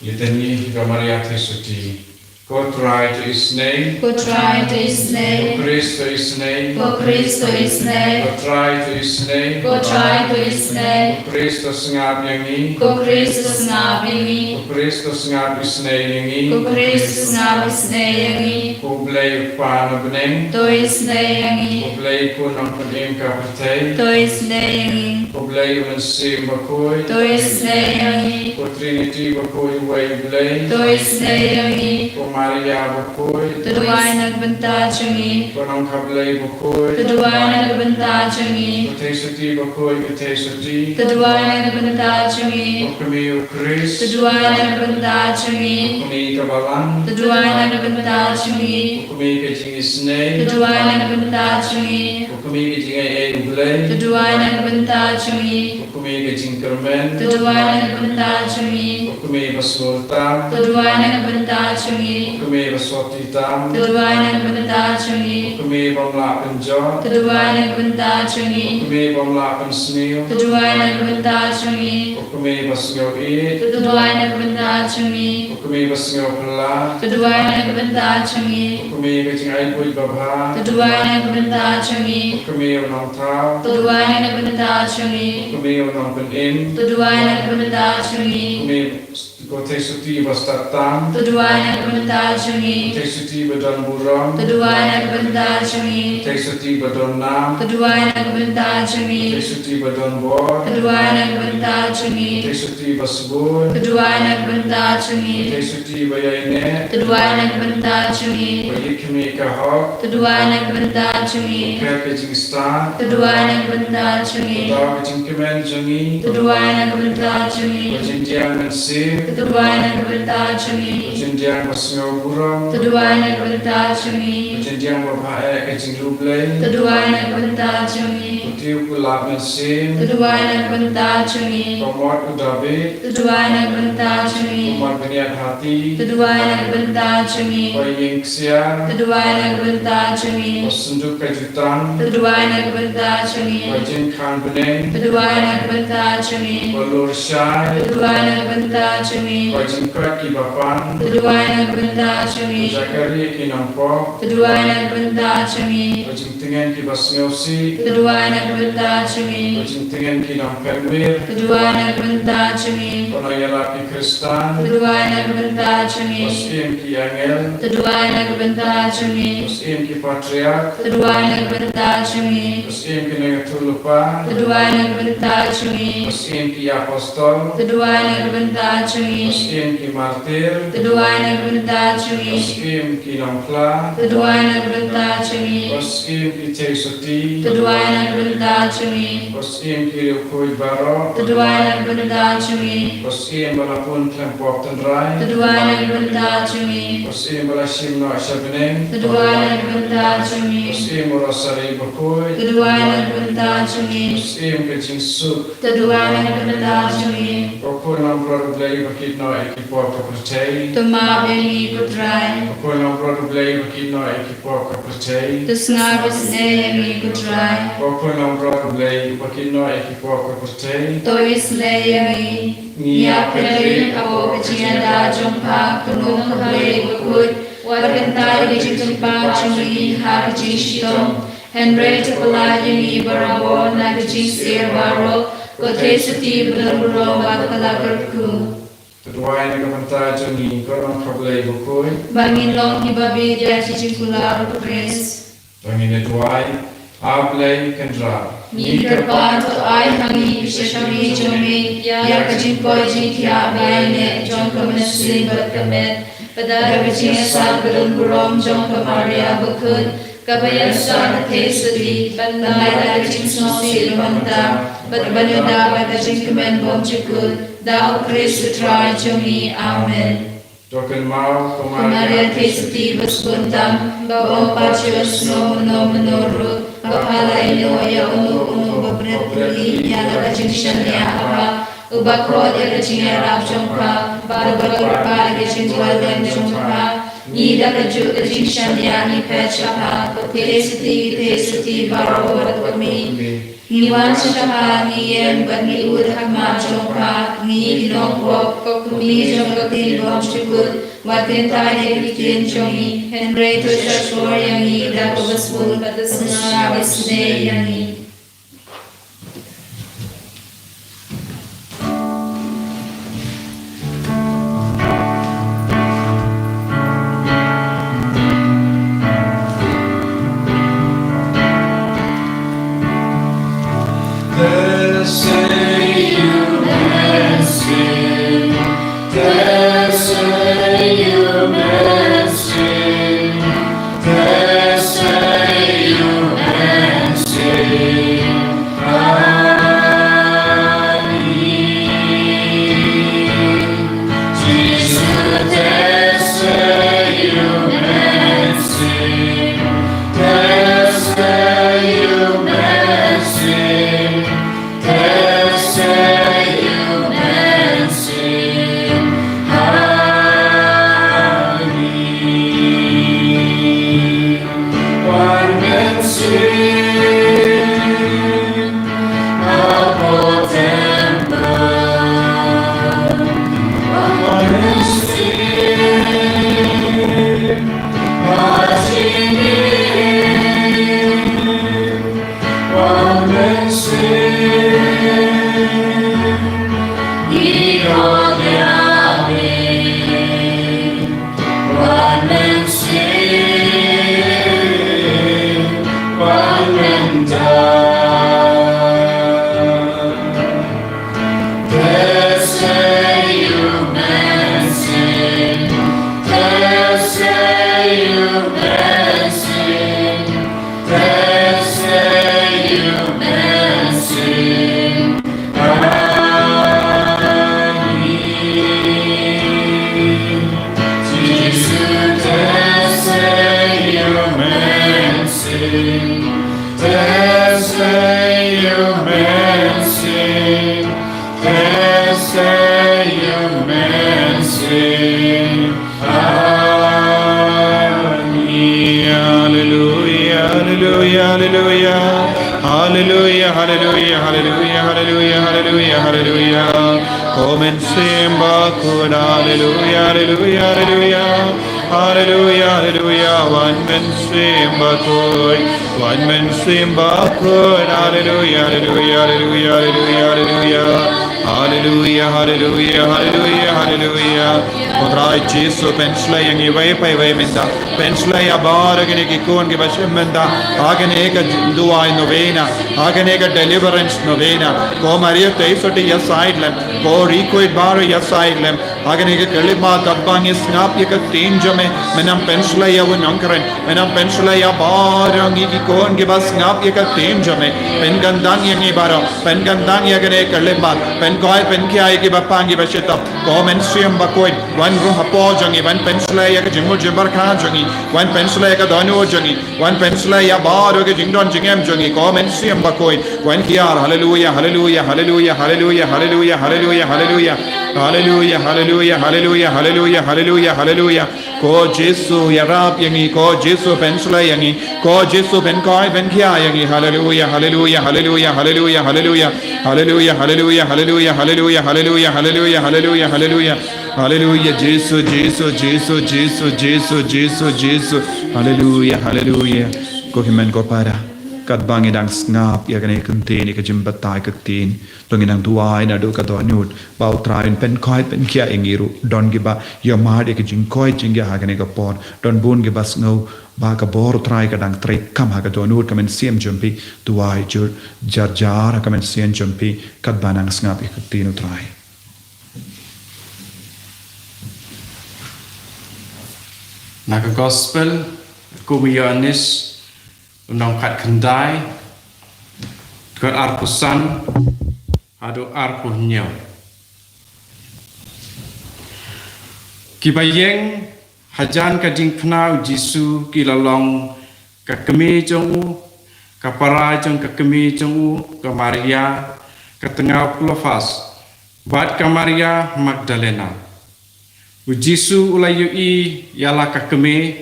Litany ha ka Maria Theisotti. Ko Trai, to isynei. Ko Trai, to isynei. Ko Khrist, to isynei. Ko Khrist, to isynei. Ko Trai, to isynei. Ko Trai, to isynei. Ko Khrist, to sngap ïa ngi. Ko Khrist, to sngap ïa ngi. Ko Khrist, to sngap isynei ïa ngi. Ko Khrist, to sngap isynei ïa ngi. Ko Blei U Kpa na bneng, to isynei ïa ngi. Ko Blei U Khun Nongpynim ka pyrthei, to isynei ïa ngi. Ko Blei U Mynsiem Bakhuid, to isynei ïa ngi. Ko Trinity Bakhuid uwei U Blei, to isynei ïa ngi. Ko Maria Bakhuid, to duwai na ka bynta jong ngi. Ko Nongkha Blei Bakhuid, to duwai na ka bynta jong ngi. Ko Theisotti Bakhuid, ko Theisotti, to duwai na ka bynta jong ngi. Ko Kmie U Khrist, to duwai na ka bynta jong ngi. Ko Kmie ka Balang, to duwai na ka bynta jong ngi. Ko Kmie ka Jingisynei, to duwai na ka bynta jong ngi. Ko Kmie ka Jingaiei U Blei, to duwai na ka bynta jong ngi. Ko Kmie ka Jingkyrmen, to duwai na ka bynta jong ngi. Ko Kmie ba sngewtam, to duwai na ka bynta jong ngi. Ko Kmie ba sotti tam, to duwai na ka bynta jong ngi. Ko Kmie bym lah pynjot, to duwai na ka bynta jong ngi. Ko Kmie bym lah pynsniew, to duwai na ka bynta jong ngi. Ko Kmie ba sngew ïeit, to duwai na ka bynta jong ngi. Ko Kmie ba sngew phylla, to duwai na ka bynta jong ngi. Ko Kmie ka jingainguid babha, to duwai na ka bynta jong ngi. Ko Kmie u nongthaw, to duwai na ka bynta jong ngi. Ko Kmie u nongpynim, to duwai na ka bynta jong ngi. Ko Kmie, ko Theisotti ba stad tam, to duwai na ka bynta jong ngi. Ko Theisotti ba don burom, to duwai na ka bynta jong ngi. Ko Theisotti ba don nam, to duwai na ka bynta jong ngi. Ko Theisotti ba don bor, to duwai na ka bynta jong ngi. Ko Theisotti ba sbun, to duwai na ka bynta jong ngi. Ko Theisotti ba ïaineh, to duwai na ka bynta jong ngi. Ko Ïeit Khmih ka hok, to duwai na ka bynta jong ngi. Ko Kher ka jingstad, to duwai na ka bynta jong ngi. Ko Daw ka jingkmen jong ngi, to duwai na ka bynta jong ngi. Ko Jindiang Mynsiem, to duwai na ka bynta jong ngi. Ko Jindiang ba sngew burom, to duwai na ka bynta jong ngi. Ko Jindiang babha eh ka jingïaleh, to duwai na ka bynta jong ngi. Ko Tiew Kulap Mynsiem, to duwai na ka bynta jong ngi. Ko Mot u Dabid, to duwai na ka bynta jong ngi. Ko Mot Bniat Hati, to duwai na ka bynta jong ngi. Ko Ïing Ksiar, to duwai na ka bynta jong ngi. Ko Synduk ka Jutang, to duwai na ka bynta jong ngi. Ko Jingkhang Bneng, to duwai na ka bynta jong ngi. Ko Lur Shai, to duwai na ka bynta jong ngi. Ko Jingkoit ki Bapang, to duwai na ka bynta jong ngi. Ko Jakarieh ki Nongpop, to duwai na ka bynta jong ngi. Ko Jingtngen ki Basngewsih, to duwai na ka bynta jong ngi. Ko Jingtngen ki Nongpynmih, to duwai na ka bynta jong ngi. Ko Nongïalap ki Khristan, to duwai na ka bynta jong ngi. Ko Syiem ki Angel, to duwai na ka bynta jong ngi. Ko Syiem ki Patriarch, to duwai na ka bynta jong ngi. Ko Syiem ki Nongïathuhlypa, to duwai na ka bynta jong ngi. Ko Syiem ki Apostol, to duwai na ka bynta jong Siem ki martir. To duwai na ka bynta jong ngi. Siem ki nongphla. To duwai na ka bynta jong ngi. Siem ki theisotti. To duwai na ka bynta jong ngi. Siem ki riewkhuid baroh. To duwai na ka bynta jong ngi. Siem ba la pun khlem pop tynrai. To duwai na ka bynta jong ngi. Siem ba la shim noh sha bneng. To duwai na ka bynta jong ngi. Siem u Rosari bakhuid. To duwai na ka bynta jong ngi. Siem ka jingsuk. To duwai na ka bynta jong ngi. Ko khun nongpyrkhat u Blei ba kit noh ïa ki pop ka pyrthei. To map ïa ngi ko Trai. Ko khun nongpyrkhat u Blei ba kit noh ïa ki pop ka pyrthei. To sngap isynei ïa ngi ko Trai. Ko khun nongpyrkhat u Blei ba kit noh ïa ki pop ka pyrthei. To isynei ïa ngi. Ngi ïa pyrshah ïa ka jingïada jong pha, ko Nongpynïaid bakhuid, wat kyntait ïa ka jingtympak jong ngi ha ka jingshitom. Hynrei to pyllait ïa ngi barabor na ka jingsyier baroh, ko theisotti badonburom bad ko la kyrkhu. To duwai na ka bynta jong ngi ko Nongpynïaid bakhuid. Ba ngin long kiba bit ïa ka jingkular u Khrist. To ngin ïa duwai. A Blei Kynrad. Ngi kyrpad to ai ha ngi ka jingshakri jong me ïa ka jingkoit jingkhiah baïaineh jong ka mynsiem bad ka met. Bad da ka jingïasam badonburom jong ka Maria bakhuid, kaba ïaishah ka theisotti, ban ai da ka jingsngewsih ba mynta bad ban ïada bad ka jingkmen bymjukut, da u Khrist u Trai jong ngi. Amen. To kynmaw, ko Maria theisotti ba sbun tam, ba ym pat ju ïohsngew mynno mynno ruh ba pha la ïehnoh ïa uno uno ba bret bymman ïa la ka jingshaniah ha pha, uba khot ïa ka jingïarap jong pha bad uba kyrpad ïa ka jingduwai jong pha. Ngi da kajuh ka jingshaniah ngi phet sha pha, ko theisotti ki theisotti baroh bad ko kmie. Ngi wan sha pha, ngi ïeng bad ngi ud ha khmat jong pha, ngi ki nongpop, ko kmie jong ka ktien bymjukut. Wat kyntait ïa ka ktien jong ngi, hynrei to shahshkor ïa ngi da kaba sbun bad to sngap isynei ïa ngi. Haleluya, haleluya, haleluya. Haleluya, haleluya, haleluya. Ko Mynsiem Bakhuid, haleluya, haleluya, haleluya. Haleluya, haleluya, wan Mynsiem Bakhuid, wan Mynsiem Bakhuid, haleluya, haleluya, haleluya, haleluya, haleluya. Haleluya, haleluya, haleluya, haleluya. Ko Trai Jisu, pynshlei ïa ngi iwei pa iwei mynta. Pynshlei ïa baroh kine ki khun kiba shim mynta ha kane ka duwai novena, ha kane ka deliverance novena. Ko Maria theisotti ïasaid lem, ko riewkhuid baroh ïasaid lem. Ha kane ka khyllipmat katba ngi sngap ïa ka ktien jong me, men nang pynshlei ïa u nongkren, men nang pynshlei ïa baroh ngi ki khun kiba sngap ïa ka ktien jong me. Pynkyntang ïa ngi baroh, pynkyntang ïa kane ka khyllipmat, pynkoit pynkhia ïa kiba pang kiba shitom. Ko Mynsiem Bakhuid, wan ruh hapoh jong ngi, wan pynshlei ïa ka jingmut jingpyrkhat jong ngi, wan pynshlei ïa ka dohnud jong ngi, wan pynshlei ïa baroh ka jingdon jingem jong ngi. Ko Mynsiem Bakhuid, wan hiar. Haleluia, haleluia, haleluia, haleluia, haleluia, haleluia, haleluia. Haleluia, haleluia, haleluia, haleluia, haleluia, haleluia. Ko Jisu, ïarap ïa ngi, ko Jisu, pynshlei ïa ngi, ko Jisu, pynkoit pynkhia ïa ngi. Haleluia, haleluia, haleluia, haleluia, haleluia. Haleluia, haleluia, haleluia, haleluia, haleluia, haleluia, haleluia, haleluia. Haleluia, Jisu, Jisu, Jisu, Jisu, Jisu, Jisu. Haleluia, haleluia. Ko hynmen ko para, katba ngi dang sngap ïa kane ka ktien, ïa ka jingbatai ka ktien, to ngin nang duwai naduh ka dohnud ba U Trai un pynkoit pynkhia ïa ngi ruh. Don kiba ïohmad ïa ka jingkoit jingkhiah ha kane ka por, don bun kiba sngew ba ka bor U Trai ka dang treikam ha ka dohnud ka mynsiem jong phi. Duwai jur jar jar ha ka mynsiem jong phi katba nang sngap ïa ka ktien U Trai. Na ka Gospel kum u Ïoannis, lynnong khatkhyndai, dkhot arphew san haduh arphew hynñiew. Kiba ïeng hajan ka jingphna U Jisu ki la long ka kmie jong u, ka para jong ka kmie jong u, ka Maria ka tnga u Klopas, bad ka Maria Magdalena. U Jisu u la ïohi ïa la ka kmie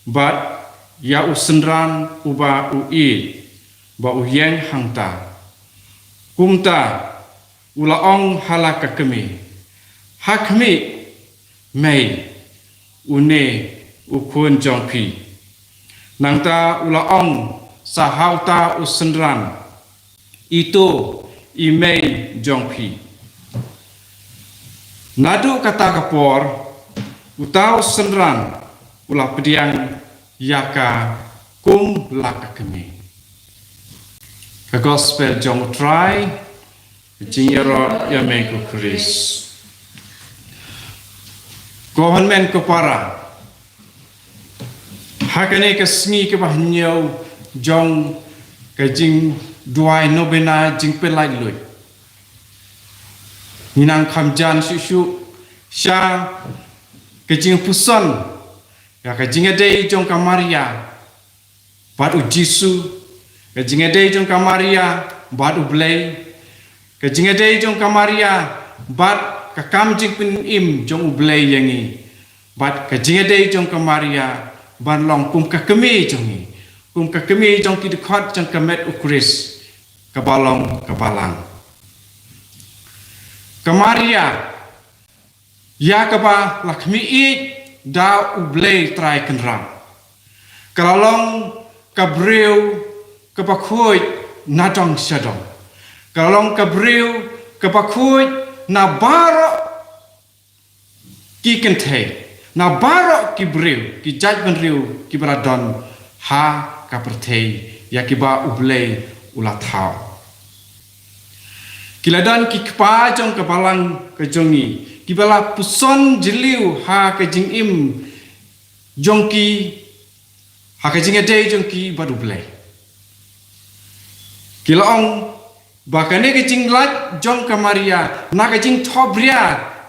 bad ïa u synran uba u ïeit ba u ïeng hangta. Kumta u la ong ha la ka kmie, ha khmih, mei, une u khun jong phi. Nangta u la ong sa ha uta u synran, ito i mei jong phi. Naduh kata ka por uta u synran u la pdiang ïa ka kum la ka kmie. Ka Gospel jong U Trai. Jingïaroh ïa me ko Khrist. Ko hynmen ko para, ha kane ka sngi kaba hynñiew jong ka jingduwai nobena jingpyllait luid, ngi nang kham jan shuh shuh sha ka jingpuson ïa ka jingïadei jong ka Maria bad U Jisu, ka jingïadei jong ka Maria bad U Blei, ka jingïadei jong ka Maria bad ka kam jingpynim jong U Blei ïa ngi, bad ka jingïadei jong ka Maria ban long kum ka kmie jong ngi, kum ka kmie jong ki dkhot jong ka met U Khrist, kaba long ka balang. Ka Maria, ïa kaba la khmih ïeit da U Blei Trai Kynrad, ka la long ka briew kaba khuid na dong sha dong, ka la long ka briew kaba khuid na baroh ki kynthei, na baroh ki briew, ki jaitbynriew kiba la don ha ka pyrthei ïa kiba U Blei u la thaw. Ki la don ki kpa jong ka balang ka jong ngi, kiba la puson jylliew ha ka jingim jong ki, ha ka jingïadei jong ki bad U Blei. Ki la ong ba kane ka jinglait jong ka Maria na ka jingthohbria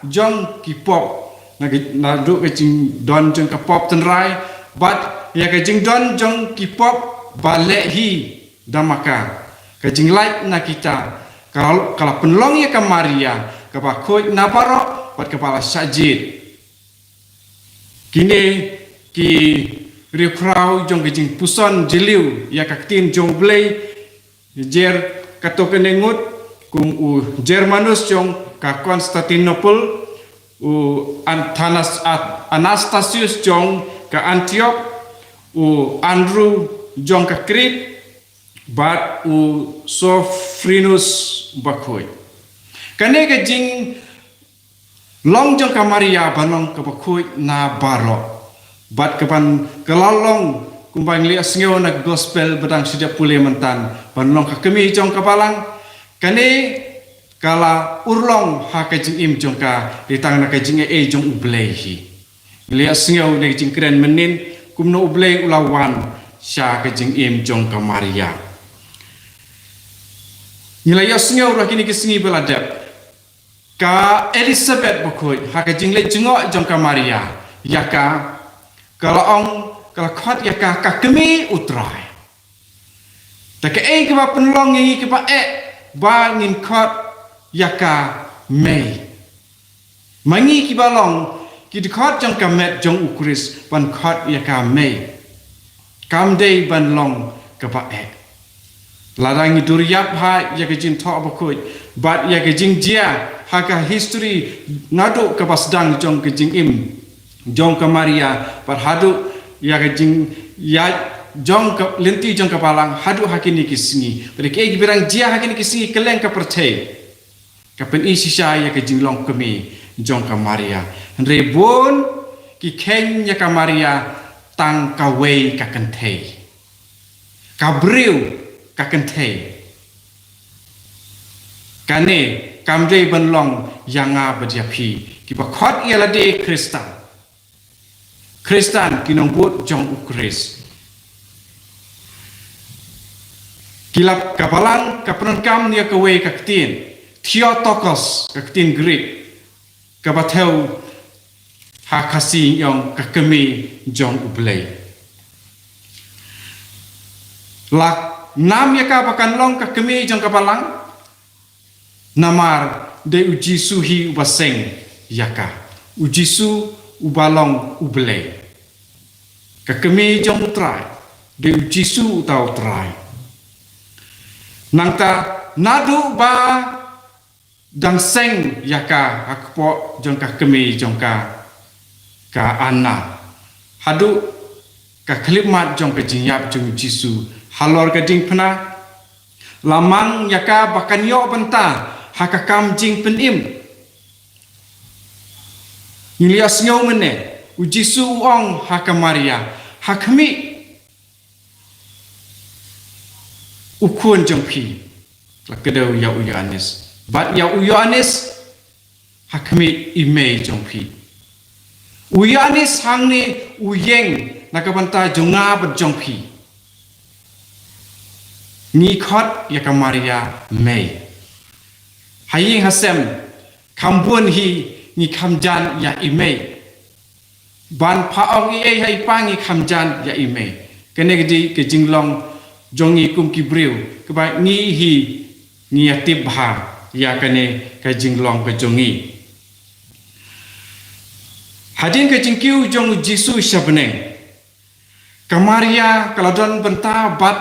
jong ki pop, na ka, naduh ka jingdon jong ka pop tynrai bad ïa ka jingdon jong ki pop ba leh hi da ma ka, ka jinglait na kita, ka la, ka la pynlong ïa ka Maria kaba khuid na baroh bad kaba la shah jied. Kine ki riewkhraw jong ka jingpuson jylliew ïa ka ktien jong U Blei, jer kato kane ngut, kum u Germanus jong ka Constantinople, u Athanas-, At-, Anastasius jong ka Antioch, u Andrew jong ka Crete, bad u Sophronus bakhuid. Kane ka jing long jong ka Maria ban long kaba khuid na baroh, bad kaban ka la long kumba ngi la sngew na ka Gospel ba dang shu dep pule mynta, ban long ka kmie jong ka balang. Kane ka la urlong ha ka jingim jong ka, dei tang na ka jingaiei jong U Blei hi. Ngi la ïohsngew na ka jingkren mynnin, kumno U Blei u la wan sha ka jingim jong ka Maria. Ngi la ïohsngew ruh ha kine ki sngi ba la dep, ka Elisabeth bakhuid, ha ka jingleit jngoh jong ka Maria ïa ka, ka la ong, ka la khot ïa ka, ka Kmie U Trai. Te kaei kaba pynlong ïa ngi kiba eh ba ngin khot ïa ka mei? Ma ngi kiba long ki dkhot jong ka met jong U Khrist ban khot ïa ka mei, kam dei ban long kaba eh. Lada ngi dur ïap ha ïa ka jingthoh bakhuid bad ïa ka jingjia ha ka history naduh kaba sdang jong ka jingim jong ka Maria, bad haduh ïa ka jingïaid jong ka lynti jong ka Balang haduh ha kine ki sngi. Bad kiei kiba dang jia ha kine ki sngi kylleng ka pyrthei, ka pyni shisha ïa ka jinglong kmie jong ka Maria. Hynrei bun ki kheiñ ïa ka Maria tang kawei ka kynthei. Ka briew ka kynthei. Kane kam dei ban long ïa nga bad ïa phi kiba khot ïa lade Khristan. Khristan, ki nongbud jong U Khrist. Ki la, ka Balang ka pyndonkam ïa kawei ka ktien, Theotokos, ka ktien Greek, kaba thew ha Khasi ngi ong ka Kmie jong U Blei. La nam ïa ka ba kan long ka Kmie jong ka Balang? Namar dei U Jisu hi uba seng ïa ka. U Jisu uba long U Blei. Ka Kmie jong U Trai, dei U Jisu uta U Trai. Nangta naduh ba dang seng ïa ka ha kpoh jong ka kmie jong ka, ka Anna, haduh ka khyllipmat jong ka jingïap jong U Jisu halor ka diengphna, la mang ïa ka ba kan ïoh bynta ha ka kam jingpynim. Ngi la ïohsngew mynne, U Jisu u ong ha ka Maria, ha khmih u khun jong phi, la kdew ïa u Ïoannis, bad ïa u Ïoannis, ha khmih i mei jong phi. U Ïoannis hangne u ïeng na ka bynta jong nga bad jong phi. Ngi khot ïa ka Maria mei. Ha ïing ha sem, kham bun hi ngi kham jan ïa i mei. Ban pha ong ei ei ha i pa ngi kham jan ïa i mei. Kane ka dei ka jinglong jong ngi kum ki briew, kaba ngi hi ngi ïa tip bha ïa kane ka jinglong ka jong ngi. Hadien ka jingkiew jong U Jisu sha bneng, ka Maria ka la don bynta bad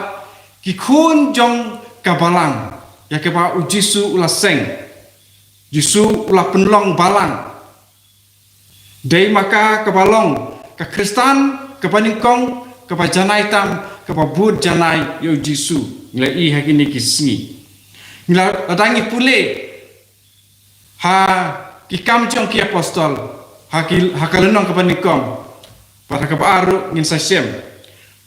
ki khun jong ka balang ïa kaba U Jisu u la seng. Jisu u la pynlong balang. Dei ma ka kaba long ka Khristan kaba nyngkong, kaba janai tam, kaba bud janai ïa U Jisu. Ngi la i ha kine ki sngi. Ngi la, lada ngi pule ha Ki Kam jong ki Apostol, ha ki, ha ka lynnong kaba nyngkong, bad ha kaba ar ruh ngin sa shem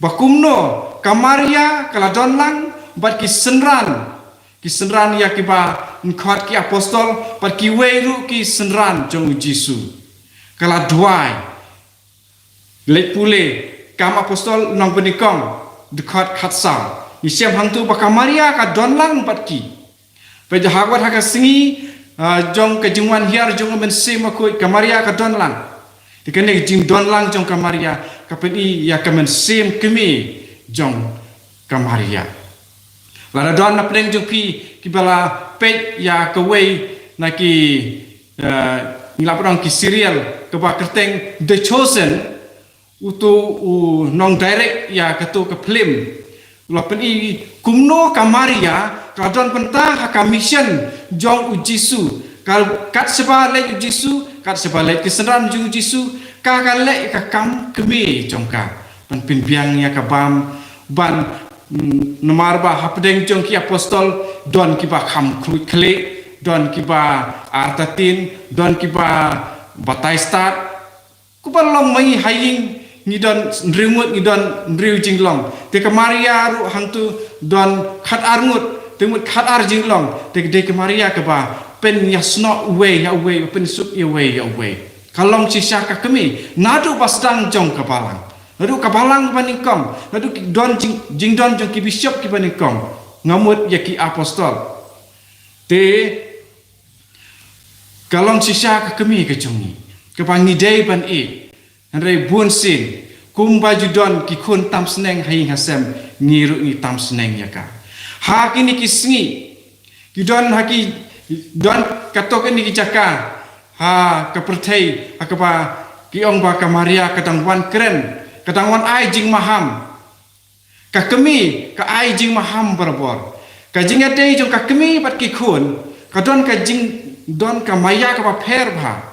ba kumno ka Maria ka la don lang bad ki synran, ki synran ïa kiba khot ki apostol, bad kiwei ruh ki synran jong U Jisu. Ka la duwai. Leit pule Kam Apostol lynnong banyngkong, dkhot khatsaw. Ngi shem hangto ba ka Maria ka don lang bad ki. Peit ha kawei ha ka sngi, ah, jong ka jingwan hiar jong U Mynsiem Bakhuid, ka Maria ka don lang. Te kane ka jingdon lang jong ka Maria ka pyni ïa ka mynsiem kmie jong ka Maria. Lada don na pdeng jong phi kiba la peit ïa kawei na ki, eh, ngi lah ban ong ki serial kaba kyrteng The Chosen, uto u nong direct ïa kato ka film u la pyni kumno ka Maria ka la don bynta ha ka mission jong U Jisu. Ka, kat shaba leit U Jisu, kat shaba leit ki synran jong U Jisu, ka, ka leh ka kam kmie jong ka. Ban pynbiang ïa ka bam, ban, mm, namar ba hapdeng jong ki apostol don kiba kham khluit khlieh, don kiba artatien, don kiba batai stad. Kumba long ma ngi ha ïing, ngi don hynriew ngut, ngi don hynriew jinglong. Te ka Maria ruh hangto don khatar ngut, te mut khatar jinglong. Te dei ka Maria kaba pynïasnoh uwei ïa uwei, pynsuk ïa uwei ïa uwei. Ka long shisha ka kmie, naduh ba sdang jong ka balang. Naduh ka balang ba nyngkong, naduh ki don jing, jingdon jong ki bishop kiba nyngkong. Nga mut ïa ki apostol. Te, ka long shisha ka kmie ka jong ngi. Kaba ngi dei ban ïeit. Hynrei bun sien, kumba ju don ki khun tam sneng ha ïing ha sem, ngi ruh ngi tam sneng ïa ka. Ha kine ki sngi, ki don ha ki, don katto katne ki jaka, ha ka pyrthei, ha kaba ki ong ba ka Maria ka dang wan kren, ka dang wan ai jingmaham. Ka kmie, ka ai jingmaham barabor. Ka jingïadei jong ka kmie bad ki khun, ka don ka jing, don ka maïa kaba pher bha.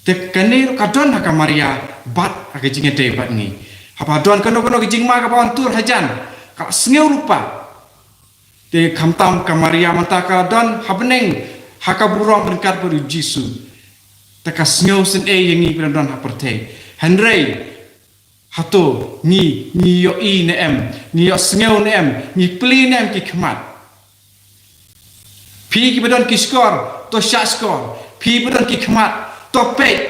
Te kane ruh ka don ha ka Maria, bad ha ka jingïadei bad ngi. Haba don kano kano ka jingma kaba wan tur hajan, ka sngew lypa. Te khamtam ka Maria mynta ka don ha bneng, ha ka burom ryngkat bad u Jisu. Te ka sngew sngewsih ïa ngi kiba don ha pyrthei. Hynrei, hato, ngi, ngi ïohi ne em, ngi ïohsngew ne em, ngi plie ne em ki khmat. Phi kiba don ki shkor, to shah shkor. Phi ba don ki khmat, to peit.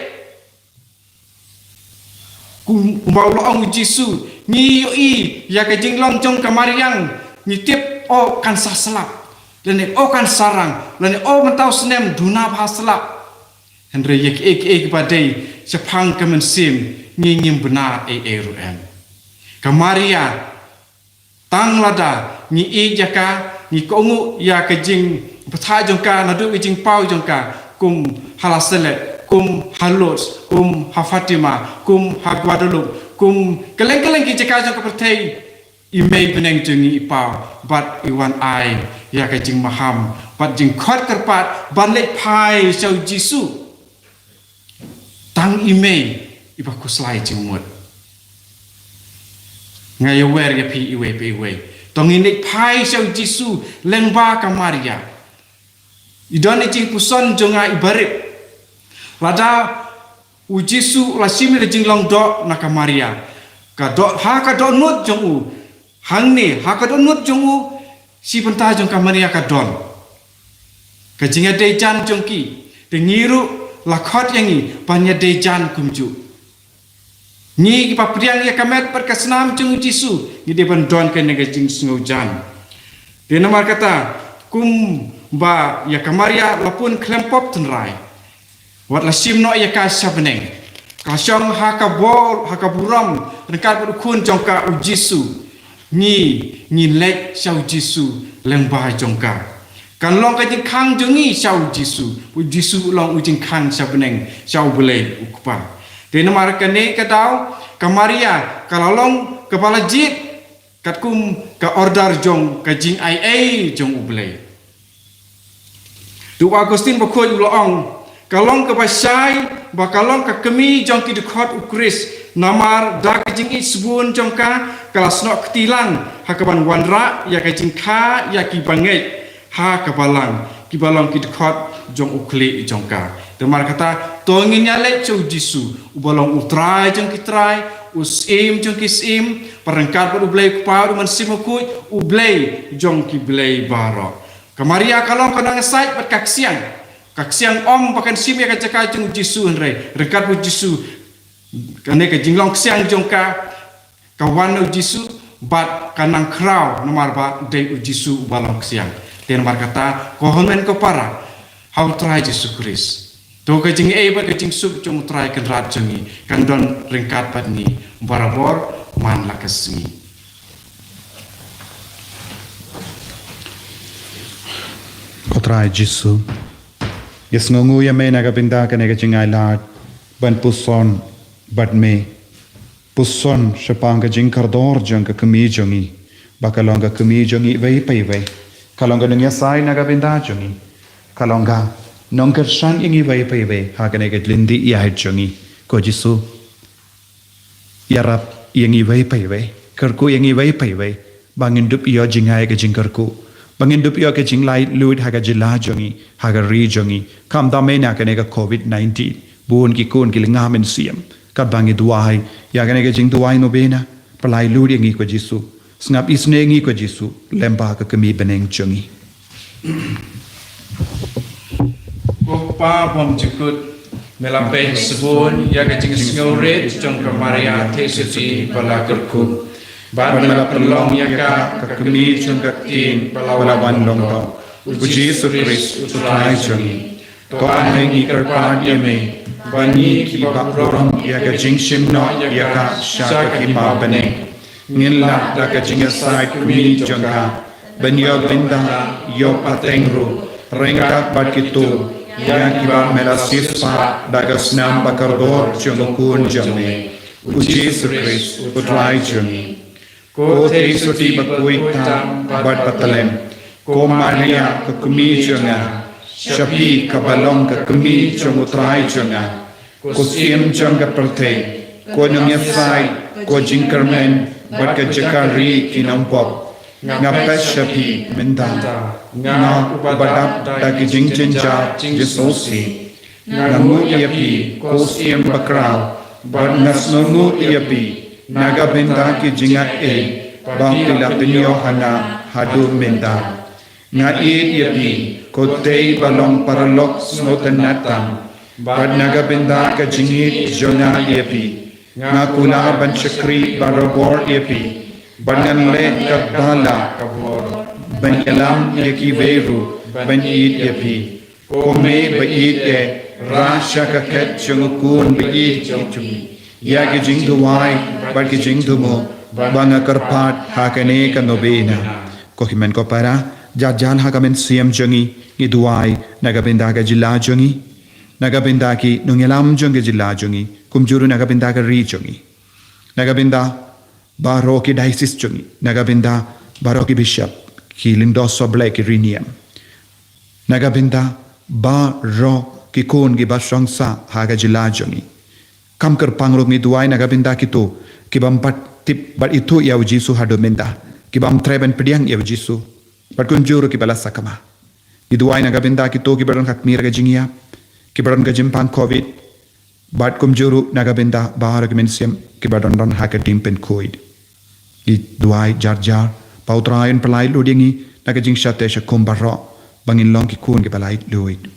Kum, kumba u la ong u Jisu, ngi ïohi ïa ka jinglong jong ka mariang, ngi tip, oh kan sa slap. Lane oh kan sa rang, lane oh mynta u snem duna bha slap. Hynrei ïa kiei kiei kiba dei shaphang ka mynsiem, ngi ngim bna ei ei ruh em. Ka Maria, tang lada ngi ïeit ïa ka, ngi kohnguh ïa ka jingbatai jong ka, naduh ka jingpaw jong ka, kum ha la Salem, kum ha Lourdes, kum ha Fatima, kum ha Guadalupe, kum kylleng kylleng ki jaka jong ka pyrthei, i mei bneng jong ngi i paw, bad i wan ai ïa ka jingmaham, bad jingkhot kyrpad ban leit phai sha u Jisu. Tang i mei iba khuslai jingmut. Nga ïawer ïa phi iwei pa iwei. To ngin leit phai sha u Jisu lyngba ka Maria. I don i jingpuson jong nga iba rit. Lada u Jisu u la shim ïa ka jinglong doh na ka Maria, ka doh, ha ka dohnud jong u, hangne ha ka dohnud jong u, shi bynta jong ka Maria ka don. Ka jingïadei jan jong ki, te ngi ruh la khot ïa ngi ban ïadei jan kumjuh. Ngi kiba pdiang ïa ka met bad ka snam jong u Jisu, ngi dei ban don kane ka jingsngewjan. Te namar kata, kumba ïa ka Maria la pun khlem pop tynrai, wat la shim noh ïa ka sha bneng, ka shong ha ka bor, ha ka burom ryngkat bad u Khun jong ka u Jisu. Ngi, ngin leit sha u Jisu lyngba jong ka. Kan long ka jingkhang jong ngi sha u Jisu, u Jisu u long u jingkhang sha bneng, sha u Blei u Kpa. Te namar kane ka daw, ka Maria ka la long kaba la jied katkum ka order jong ka jingai ei jong u Blei. Te u Augustine Bakhuid u la ong, ka long kaba shai ba ka long ka kmie jong ki dkhot u Khrist, namar da ka jingïeit sbun jong ka, ka la snoh kti lang ha kaban wanrah ïa ka jingkha ïa ki bangeit ha ka balang, kiba long ki dkhot jong u khlieh jong ka. Te namar kata, to ngin ïaleit sha u Jisu, uba long u Trai jong ki trai, u Syiem jong ki syiem, bad ryngkat bad u Blei u Kpa, u Mynsiem Bakhuid, u Blei jong ki blei baroh. Ka Maria ka long ka nongïasaid bad ka ksiang. Ka ksiang ym ba kan shim ïa ka jaka jong u Jisu, hynrei ryngkat bad u Jisu, kane ka jinglong ksiang jong ka, ka wan na u Jisu, bad ka nang khraw namar ba dei u Jisu uba long ksiang. Te namar kata, ko hynmen ko para ha u Trai Jisu Khrist, to ka jingaiei bad ka jingsuk jong u Trai Kynrad jong ngi kan don ryngkat bad ngi barabor man la ka sngi. Ko Trai Jisu, ïa sngewnguh ïa me na ka bynta kane ka jingai lad ban puson bad me, puson shaphang ka jingkordor jong ka kmie jong ngi, ba ka long ka kmie jong ngi iwei pa iwei, ka long ka nongïasaid na ka bynta jong ngi, ka long ka nongkyrshan ïa ngi iwei pa iwei ha kane ka lynti ïaid jong ngi. Ko Jisu, ïarap ïa ngi iwei pa iwei, kyrkhu ïa ngi iwei pa iwei, ba ngin dup ïoh jngai ka jingkyrkhu, ba ngin dup ïoh ka jinglaitluid ha ka jylla jong ngi, ha ka ri jong ngi, khamtam eh na kane ka covid nineteen, bun ki khun ki la ngam mynsiem. Katba ngi duwai ïa kane ka jingduwai novena, pyllait lut ïa ngi ko Jisu, sngap isynei ïa ngi ko Jisu, lem bad ka kmie bneng jong ngi. Pa bymjukut, me la peit shibun ïa ka jingsngewrit jong ka Maria Theisotti ba la kyrkhu, bad me la pynlong ïa ka ka kmie jong ka ktien ba la wan long doh, U Jisu Khrist U Trai jong ngi. To ai ngi kyrpad ïa me ba ngi kiba burom ïa ka jingshim noh ïa ka sha ka kti bapneng, ngin lah da ka jingïasaid kmie jong ka ban ïoh bynta, ïoh pateng ruh ryngkat bad kito ïa kiba me la siewspah da ka snam bakordor jong U Khun jong me, U Jisu Khrist U Trai jong ngi. Ko Theisotti bakhuid tam bad batlem, ko Maria ka kmie jong nga, sha phi kaba long ka kmie jong U Trai jong nga. Ko Siem jong ka pyrthei, ko Nongïasaid, ko Jingkyrmen bad ka jaka ri ki nongpop, nga peit sha phi mynta, nga uba dap da ki jingjynjar jingsngewsih. Nga nguh ïa phi, ko Siem bakhraw, bad nga sngewnguh ïa phi na ka bynta ki jingaiei ba phi la pynïoh ha nga haduh mynta. Nga ïeit ïa phi, ko Tei ba long paralok sngewtynnad tam, bad na ka bynta ka jingïeit jong nga ïa phi, nga kular ban shakri barabor ïa phi, bad ngan leh katba lah ban ïalam ïa kiwei ruh ban ïeit ïa phi. Ko Mei ba ïeit eh, rah sha ka khet jong U Khun ba ïeit jong ngi ïa ki jingduwai bad ki jingthmu ba nga kyrpad ha kane ka novena. Ko hynmen ko para, jar jar ha ka mynsiem jong ngi, ngi duwai na ka bynta ka jylla jong ngi, na ka bynta ki nongïalam jong ka jylla jong ngi, kumjuh ruh na ka bynta ka ri jong ngi, na ka bynta baroh ki diocese jong ngi, na ka bynta baroh ki bishop, ki lyngdoh sohblei, ki riewniam, na ka bynta baroh ki khun kiba shong sah ha ka jylla jong ngi. Kam kyrpang ruh ngi duwai na ka bynta kito ki bym pat tip bad ithuh ïa U Jisu haduh mynta, ki bym treh ban pdiang ïa U Jisu, bad kumjuh ruh kiba la sakma. Ngi duwai na ka bynta kito kiba don ha khmih ka jingïap, kiba don ka jingpang covid, bad kumjuh ruh na ka bynta baroh ki mynsiem kiba don don ha ka jingpynkhuid. Ngi duwai jar jar ba U Trai un pyllait lut ïa ngi na ka jingshate shakhum baroh, ba ngin long ki khun kiba laitluid.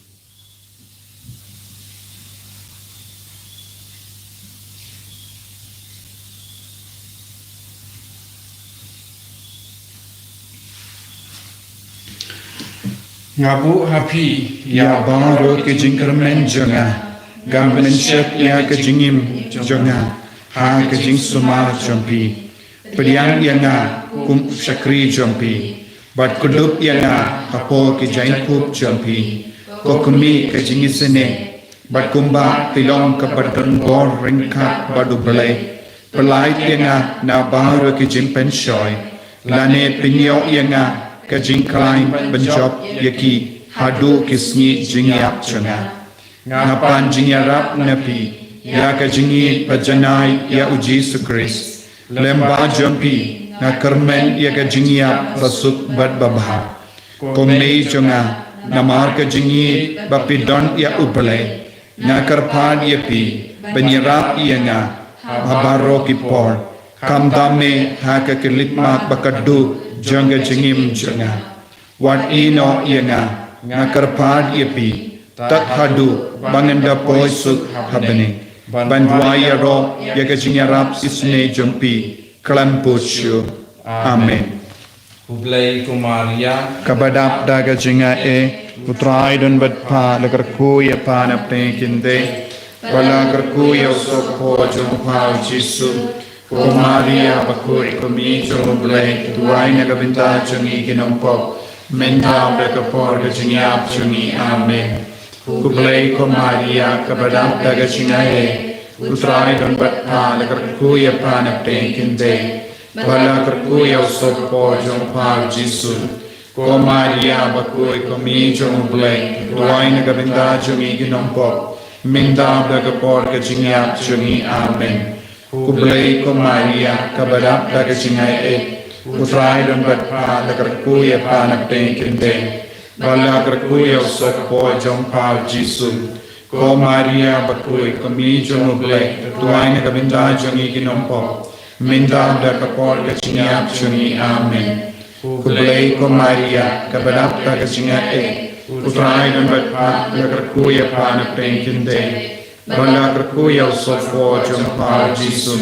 Nga buh ha phi ïa baroh ki jingkyrmen jong nga, nga pynshep ïa ka jingim jong nga ha ka jingsumar jong phi. Pdiang ïa nga kum u shakri jong phi, bad kdup ïa nga hapoh ki jaiñkup jong phi. Ko Kmie ka jingisynei, bad kumba phi long kaba don bor ryngkat bad U Blei, pyllait ïa nga na baroh ki jingpynshoi, lane pynïoh ïa nga ka jingkhlaiñ ban jop ïa ki haduh ki sngi jingïap jong nga. Nga pan jingïarap na phi ïa ka jingïeit ba janai ïa U Jisu Khrist. Lem bad jong phi nga kyrmen ïa ka jingïap ba suk bad ba bha. Ko Mei jong nga, namar ka jingïeit ba phi don ïa U Blei, nga kyrpad ïa phi ban ïarap ïa nga ha baroh ki por, khamtam eh ha ka khyllipmat ba khatduh jong ka jingim jong nga. Wat ïehnoh ïa nga, nga kyrpad ïa phi, tad haduh ba ngan da poi suk ha bneng, ban duwai ïaroh ïa ka jingïarap isynei jong phi khlem pud shuh. Amen. Khublei ko Maria, kaba dap da ka jingaiei, U Trai don bad pha. La kyrkhu ïa pha na pdeng ki kynthei, bad la kyrkhu ïa u sohpop jong pha U Jisu. Ko Maria bakhuid, ko Kmie jong U Blei, duwai na ka bynta jong ngi ki nongpop, mynta bad ha ka por ka jingïap jong ngi. Amen. Khublei ko Maria, kaba dap da ka jingaiei, U Trai don bad pha. La kyrkhu ïa pha na pdeng ki kynthei, bad la kyrkhu ïa u sohpop jong pha U Jisu. Ko Maria bakhuid, ko Kmie jong U Blei, duwai na ka bynta jong ngi ki nongpop, mynta bad ha ka por ka jingïap jong ngi. Amen. Khublei ko Maria, kaba dap da ka jingaiei, U Trai don bad pha. La kyrkhu ïa pha na pdeng ki kynthei, bad la kyrkhu ïa u sohpop jong pha U Jisu. Ko Maria bakhuid, ko Kmie jong U Blei, duwai na ka bynta jong ngi ki nongpop, mynta bad ha ka por ka jingïap jong ngi. Amen. Khublei ko Maria, kaba dap da ka jingaiei, U Trai don bad pha, la kyrkhu ïa pha na pdeng kynthei, bad la kyrkhu ïa u sopor jong pha u Jisu.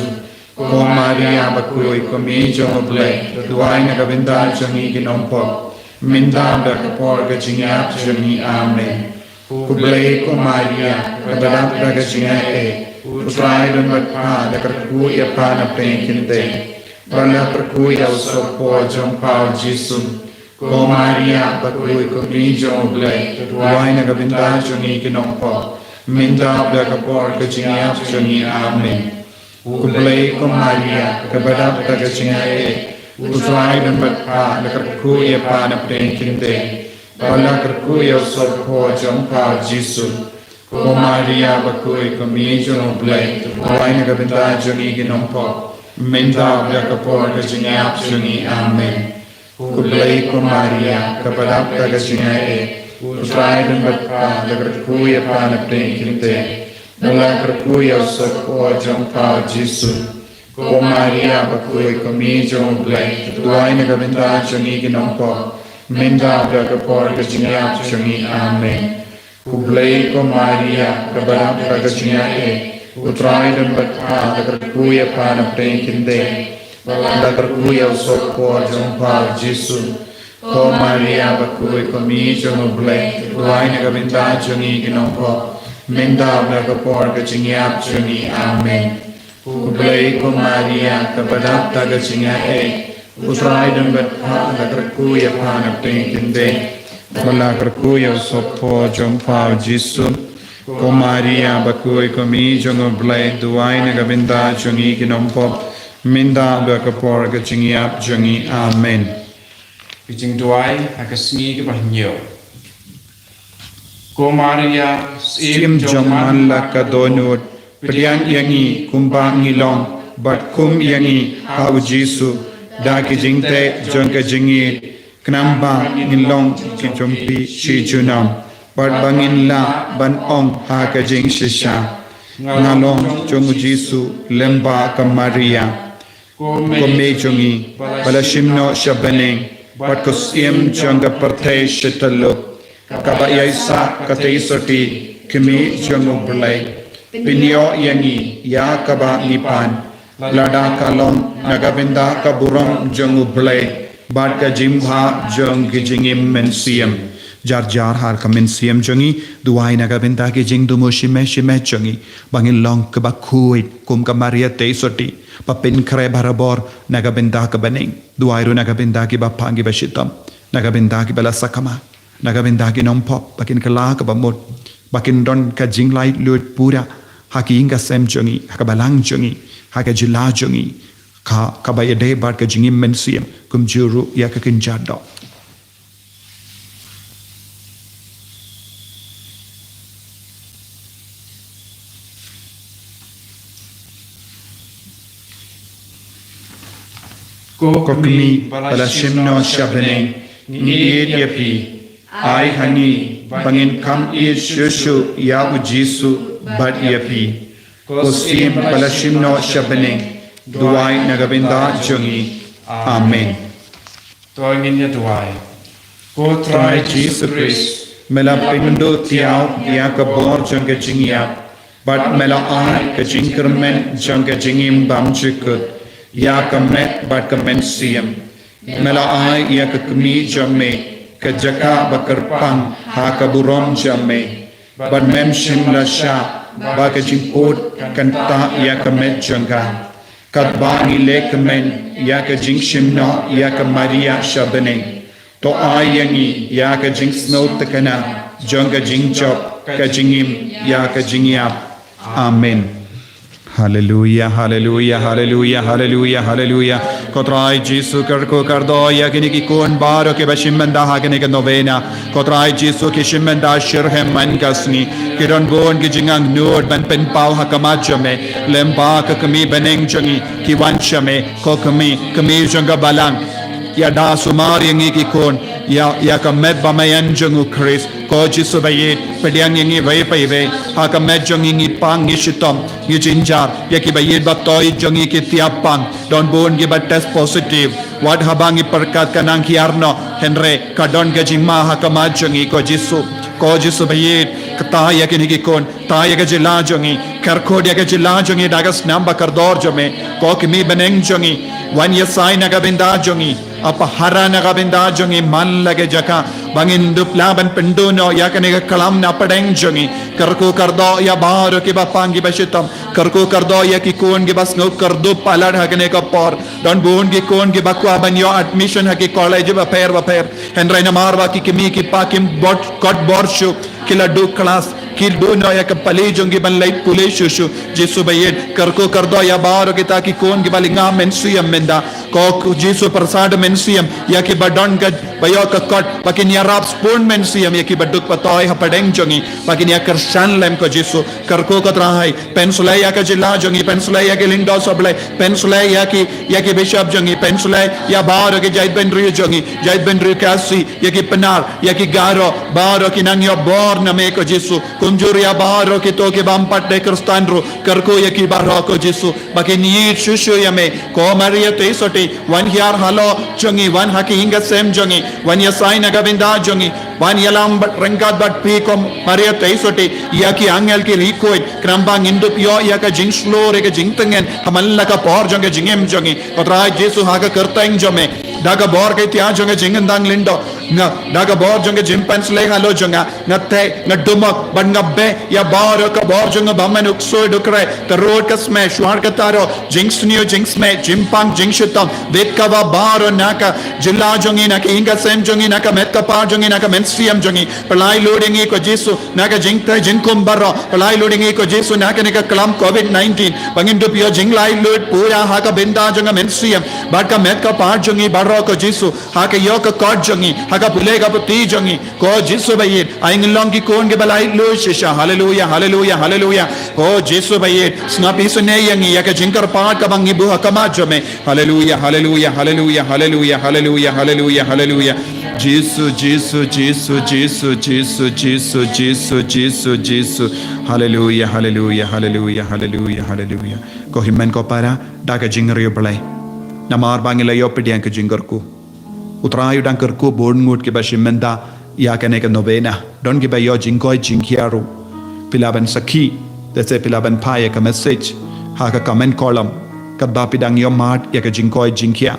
Ko Maria bakhuid, ko kmie jong U Blei, duwai na ka bynta jong ngi ki nongpop, mynta bad ha ka por ka jingïap jong ngi. Amen. Khublei ko Maria, kaba dap da ka jingaiei, U Trai don bad pha, la kyrkhu ïa pha na pdeng kynthei, bad la kyrkhu ïa u sopor jong pha u Jisu. Ko Maria bakhuid, ko kmie jong U Blei, duwai na ka bynta jong ngi ki nongpop, mynta bad ha ka por ka jingïap jong ngi. Amen. Khublei ko Maria, kaba dap da ka jingaiei, U Trai don bad pha, la kyrkhu ïa pha na pdeng kynthei, bad la kyrkhu ïa u sopor jong pha u Jisu. Ko Maria bakhuid, ko kmie jong U Blei, duwai na ka bynta jong ngi ki nongpop, mynta bad ha ka por ka jingïap jong ngi. Amen. Khublei ko Maria, kaba dap da ka jingaiei, U Trai don bad pha, la kyrkhu ïa pha na pdeng kynthei, bad la kyrkhu ïa u sopor jong pha u Jisu. Ko Maria bakhuid, ko kmie jong U Blei, duwai na ka bynta jong ngi ki nongpop, mynta bad ha ka por ka jingïap jong ngi. Amen. Khublei ko Maria, kaba dap da ka jingaiei, U Trai don bad pha, la kyrkhu ïa pha na pdeng kynthei, bad la kyrkhu ïa u sopor jong pha u Jisu. Ko Maria bakhuid, ko kmie jong U Blei, duwai na ka bynta jong ngi ki nongpop, mynta bad ha ka por ka jingïap jong ngi. Amen. Khublei ko Maria, kaba dap da ka jingaiei, U Trai don bad pha, la kyrkhu ïa pha na pdeng kynthei, bad la kyrkhu ïa u sopor jong pha u Jisu. Ko Maria bakhuid, ko kmie jong U Blei, duwai na ka bynta jong ngi ki nongpop, mynta bad ha ka por ka jingïap jong ngi. Amen. Ki jingduwai ha ka sngi kaba hynñiew. Ko Maria, Syiem jong man la ka dohnud, pdiang ïa ngi kumba ngi long, bad khum ïa ngi ha u Jisu. Da ki jingteh jong ka jingïeit, khnang ba ngin long ki jong phi shi junom, bad ba ngin lah ban ong ha ka jingshisha: Nga long jong u Jisu lyngba ka Maria. Ko Kmie jong ngi ba la shim noh sha bneng, bad ko Syiem jong ka pyrthei sha tyllup, kaba ïaisah ka tei sotti, Kmie jong U Blei, pynïoh ïa ngi ïa kaba ngi pan, lada ka long na ka bynta ka burom jong U Blei bad ka jingbha jong ki jingim mynsiem. Jar jar ha ka mynsiem jong ngi, duwai na ka bynta ki jingthmu shimet shimet jong ngi, ba ngin long kiba khuid kum ka Maria tei sotti, ba pynkhreh barabor na ka bynta ka bneng. Duwai ruh na ka bynta kiba pang kiba shitom, na ka bynta kiba la sakma, na ka bynta ki nongpop, ba kin kylla kaba mut, ba kin don ka jinglaitluid pura ha ka ïing ka sem jong ngi, ha ka balang jong ngi, ha ka jylla jong ngi, ka, kaba ïadei bad ka jingim mynsiem, kumjuh ruh ïa ka kynja doh. Ko Kmie ba la shim noh sha bneng, ngi ïeit ïa phi. Ai ha ngi ba ngin kham ïeit shuh shuh ïa u Jisu bad ïa phi. Ko Syiem ba la shim noh sha bneng, duwai na ka bynta jong ngi. Amen. To ngin ïa duwai. Ko Trai Jisu Khrist, me la pynkynduh thiaw ïa ka bor jong ka jingïap, bad me la ai ka jingkyrmen jong ka jingim bymjukut ïa ka met bad ka mynsiem. Me la ai ïa ka Kmie jong me ka jaka ba kyrpang ha ka burom jong me, bad mem shym la shah ba ka jingpud kan tah ïa ka met jong ka. Katba ngi leh kmen ïa ka jingshim noh ïa ka Maria sha bneng, to ai ïa ngi ïa ka jingsngewtynnad jong ka jingjop ka jingim ïa ka jingïap. Amen. Haleluia, haleluia, haleluia, haleluia, haleluia. Ko Trai Jisu, kyrkhu kyrdoh ïa kine ki khun baroh kiba shim bynta ha kane ka novena. Ko Trai Jisu, ki shim bynta shiryngkang man ka sngi. Ki don bun ki jingangnud ban pynpaw ha khmat jong me. Lyngba ka Kmie bneng jong ngi, ki wan sha me. Ko Kmie, Kmie jong ka balang, ïada sumar ïa ngi ki khun, ïa, ïa ka met ba maïan jong u Khrist. Ko Jisu ba ïeit, pdiang ïa ngi iwei pa iwei. Ha ka met jong ngi ngi pang, ngi shitom, ngi jynjar, ïa ki ba ïeit ba toi jong ngi ki tiap pang. Don bun ki ba test positive. Wat haba ngi pyrkhat ka nang hiar noh, hynrei ka don ka jingma ha ka met jong ngi ko Jisu. Ko Jisu ba ïeit, kata ïa kine ki khun, kata ïa ka jylla jong ngi, kyrkhu ïa ka jylla jong ngi da ka snam ba kordor jong me. Ko kmie bneng jong ngi, wan ïasai na ka bynta jong ngi, apahara na ka bynta jong ngi man la ka jaka ba ngin dup lah ban pynduh noh ïa kane ka klam na pdeng jong ngi. Kyrkhu kyrdoh ïa baroh ki ba pang ki ba shitom, kyrkhu kyrdoh ïa ki khun ki ba sngew kyrduh palat ha kane ka por. Don bun ki khun ki ba kwah ban ïoh admission ha ki college bapher bapher, hynrei namar ba ki kmie ki pa kim bor, kot bor shuh, ki la duh klas, ki duh noh ïa ka pali jong ki ban leit pule shuh shuh. Jisu ba ïeit, kyrkhu kyrdoh ïa baroh kita ki khun ki ba lynga mynsiem mynta. Ko Jisu pyrsad mynsiem ïa ki ba don ka, ba ïoh ka kot, ba kin ïarap spun mynsiem ïa ki ba duk ba toi ha pdeng jong ngi, ba kin ïa kyrshan lem ko Jisu. Kyrkhu ko Trai, pynsleh ïa ka jylla jong ngi, pynsleh ïa ki lyngdoh sohblei, pynsleh ïa ki, ïa ki bishop jong ngi, pynsleh ïa baroh ki jaitbynriew jong ngi, jaitbynriew Khasi, ïa ki Pnar, ïa ki Garo, baroh ki nang ïoh bor na me ko Jisu. Kumjuh ïa baroh kito ki bym pat dei Khristan ruh, kyrkhu ïa ki baroh ko Jisu, ba kin ïeit shuh shuh ïa me. Ko Maria Theisotti, wan hiar halor jong ngi, wan ha ki ïing ki sem jong ngi, wan ïasai na ka bynta jong ngi, wan ïalam bad ryngkat bad phi ko Maria Theisotti, ïa ki angel ki riewkhuid, khnang ba ngin dup ïoh ïa ka jingshlur, ïa ka jingtngen ha man la ka por jong ka jingim jong ngi. Ko Trai Jisu, ha ka kyrteng jong me, da ka bor ka ïtiar jong ka jingkyndang lyngdoh, nga, da ka bor jong ka jingpynsleh halor jong nga, nga teh, nga dumok, bad nga beh ïa baroh ka bor jong nga ba man u ksuid u kreh, ka rud ka smet, shuwa ka taroh, jingsniew jingsmet, jingpang jingshitom, bit kaba baroh na ka jylla jong ngi, na ka ïing ka sem jong ngi, na ka met ka phad jong ngi, na ka mynsiem jong ngi. Pyllait lut ïa ngi ko Jisu na ka jingteh jingkhum baroh. Pyllait lut ïa ngi ko Jisu na kane ka klam covid nineteen, ba ngin dup ïoh jinglaitluid pura ha ka bynta jong ka mynsiem bad ka met ka phad jong ngi baroh ko Jisu. Ha ka ïoh ka kot jong ngi, ha ka pule ka puthi jong ngi, ko Jisu ba ïeit, ai ngin long ki khun ki ba laitluid shisha. Haleluia, haleluia, haleluia. Ko Jisu ba ïeit, sngap isynei ïa ngi ïa ka jingkyrpad kaba ngi buh ha khmat jong me. Haleluia, haleluia, haleluia, haleluia, haleluia, haleluia, haleluia. Jisu, Jisu, Jisu, Jisu, Jisu, Jisu, Jisu, Jisu, Jisu. Haleluia, haleluia, haleluia, haleluia, haleluia. Ko hynmen ko para, da ka jingriewblei, namar ba ngi la ïoh pdiang ka jingkyrkhu. U Trai u dang kyrkhu bun ngut kiba shim bynta ïa kane ka novena. Don kiba ïoh jingkoit jingkhiah ruh. Phi lah ban sakhi, lehse phi lah ban phah ïa ka message ha ka comment column, katba phi dang ïoh mad ïa ka jingkoit jingkhiah.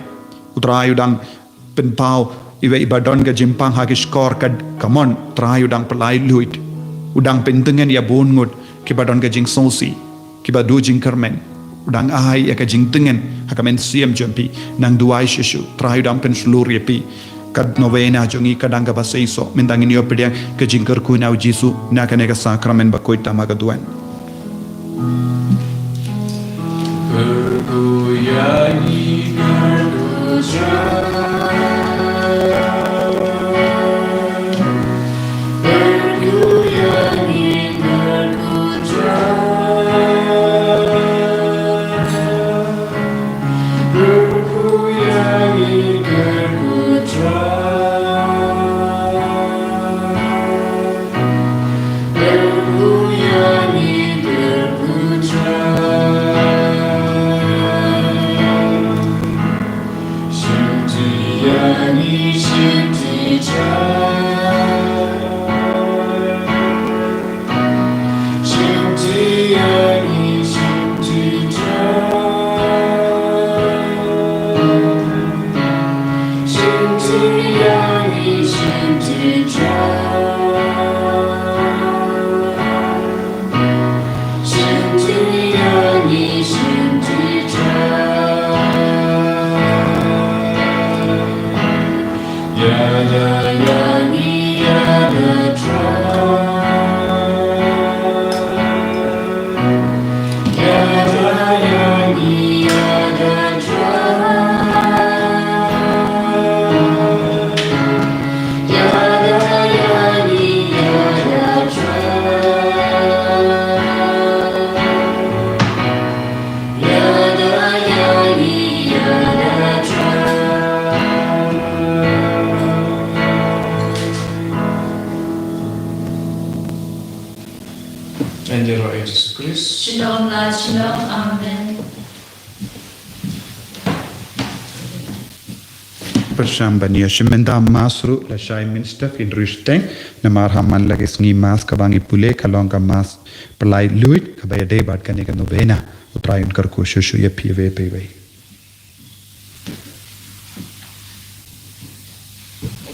U Trai u dang pynpaw iwei iba don ka jingpang ha ki shkor ka, ka mon. U Trai u dang pyllait luid, u dang pyntngen ïa bun ngut kiba don ka jingsngewsih, kiba duh jingkyrmen. U dang ai ïa ka jingtngen ha ka mynsiem jong phi. Nang duwai shisha, Trai u dang pynshlur ïa phi. Ka novena jong ngi ka dang kaba seisoh, mynta ngin ïoh pdiang ka jingkyrkhu na u Jisu na kane ka sakramen bakhuid tam ha ka duwan. Ïa Jisu Khrist. Shalom la shalom. Amen. Pyrshang ban ïa shim bynta mass ruh lashai minster phin rus teng namar ha man la ki sngi mass kaba ngi pule ka long ka mass pynlait luid kaba ïadei bad kane ka novena. U Trai un kyrkhu shuh shuh ïa phi iwei pa iwei.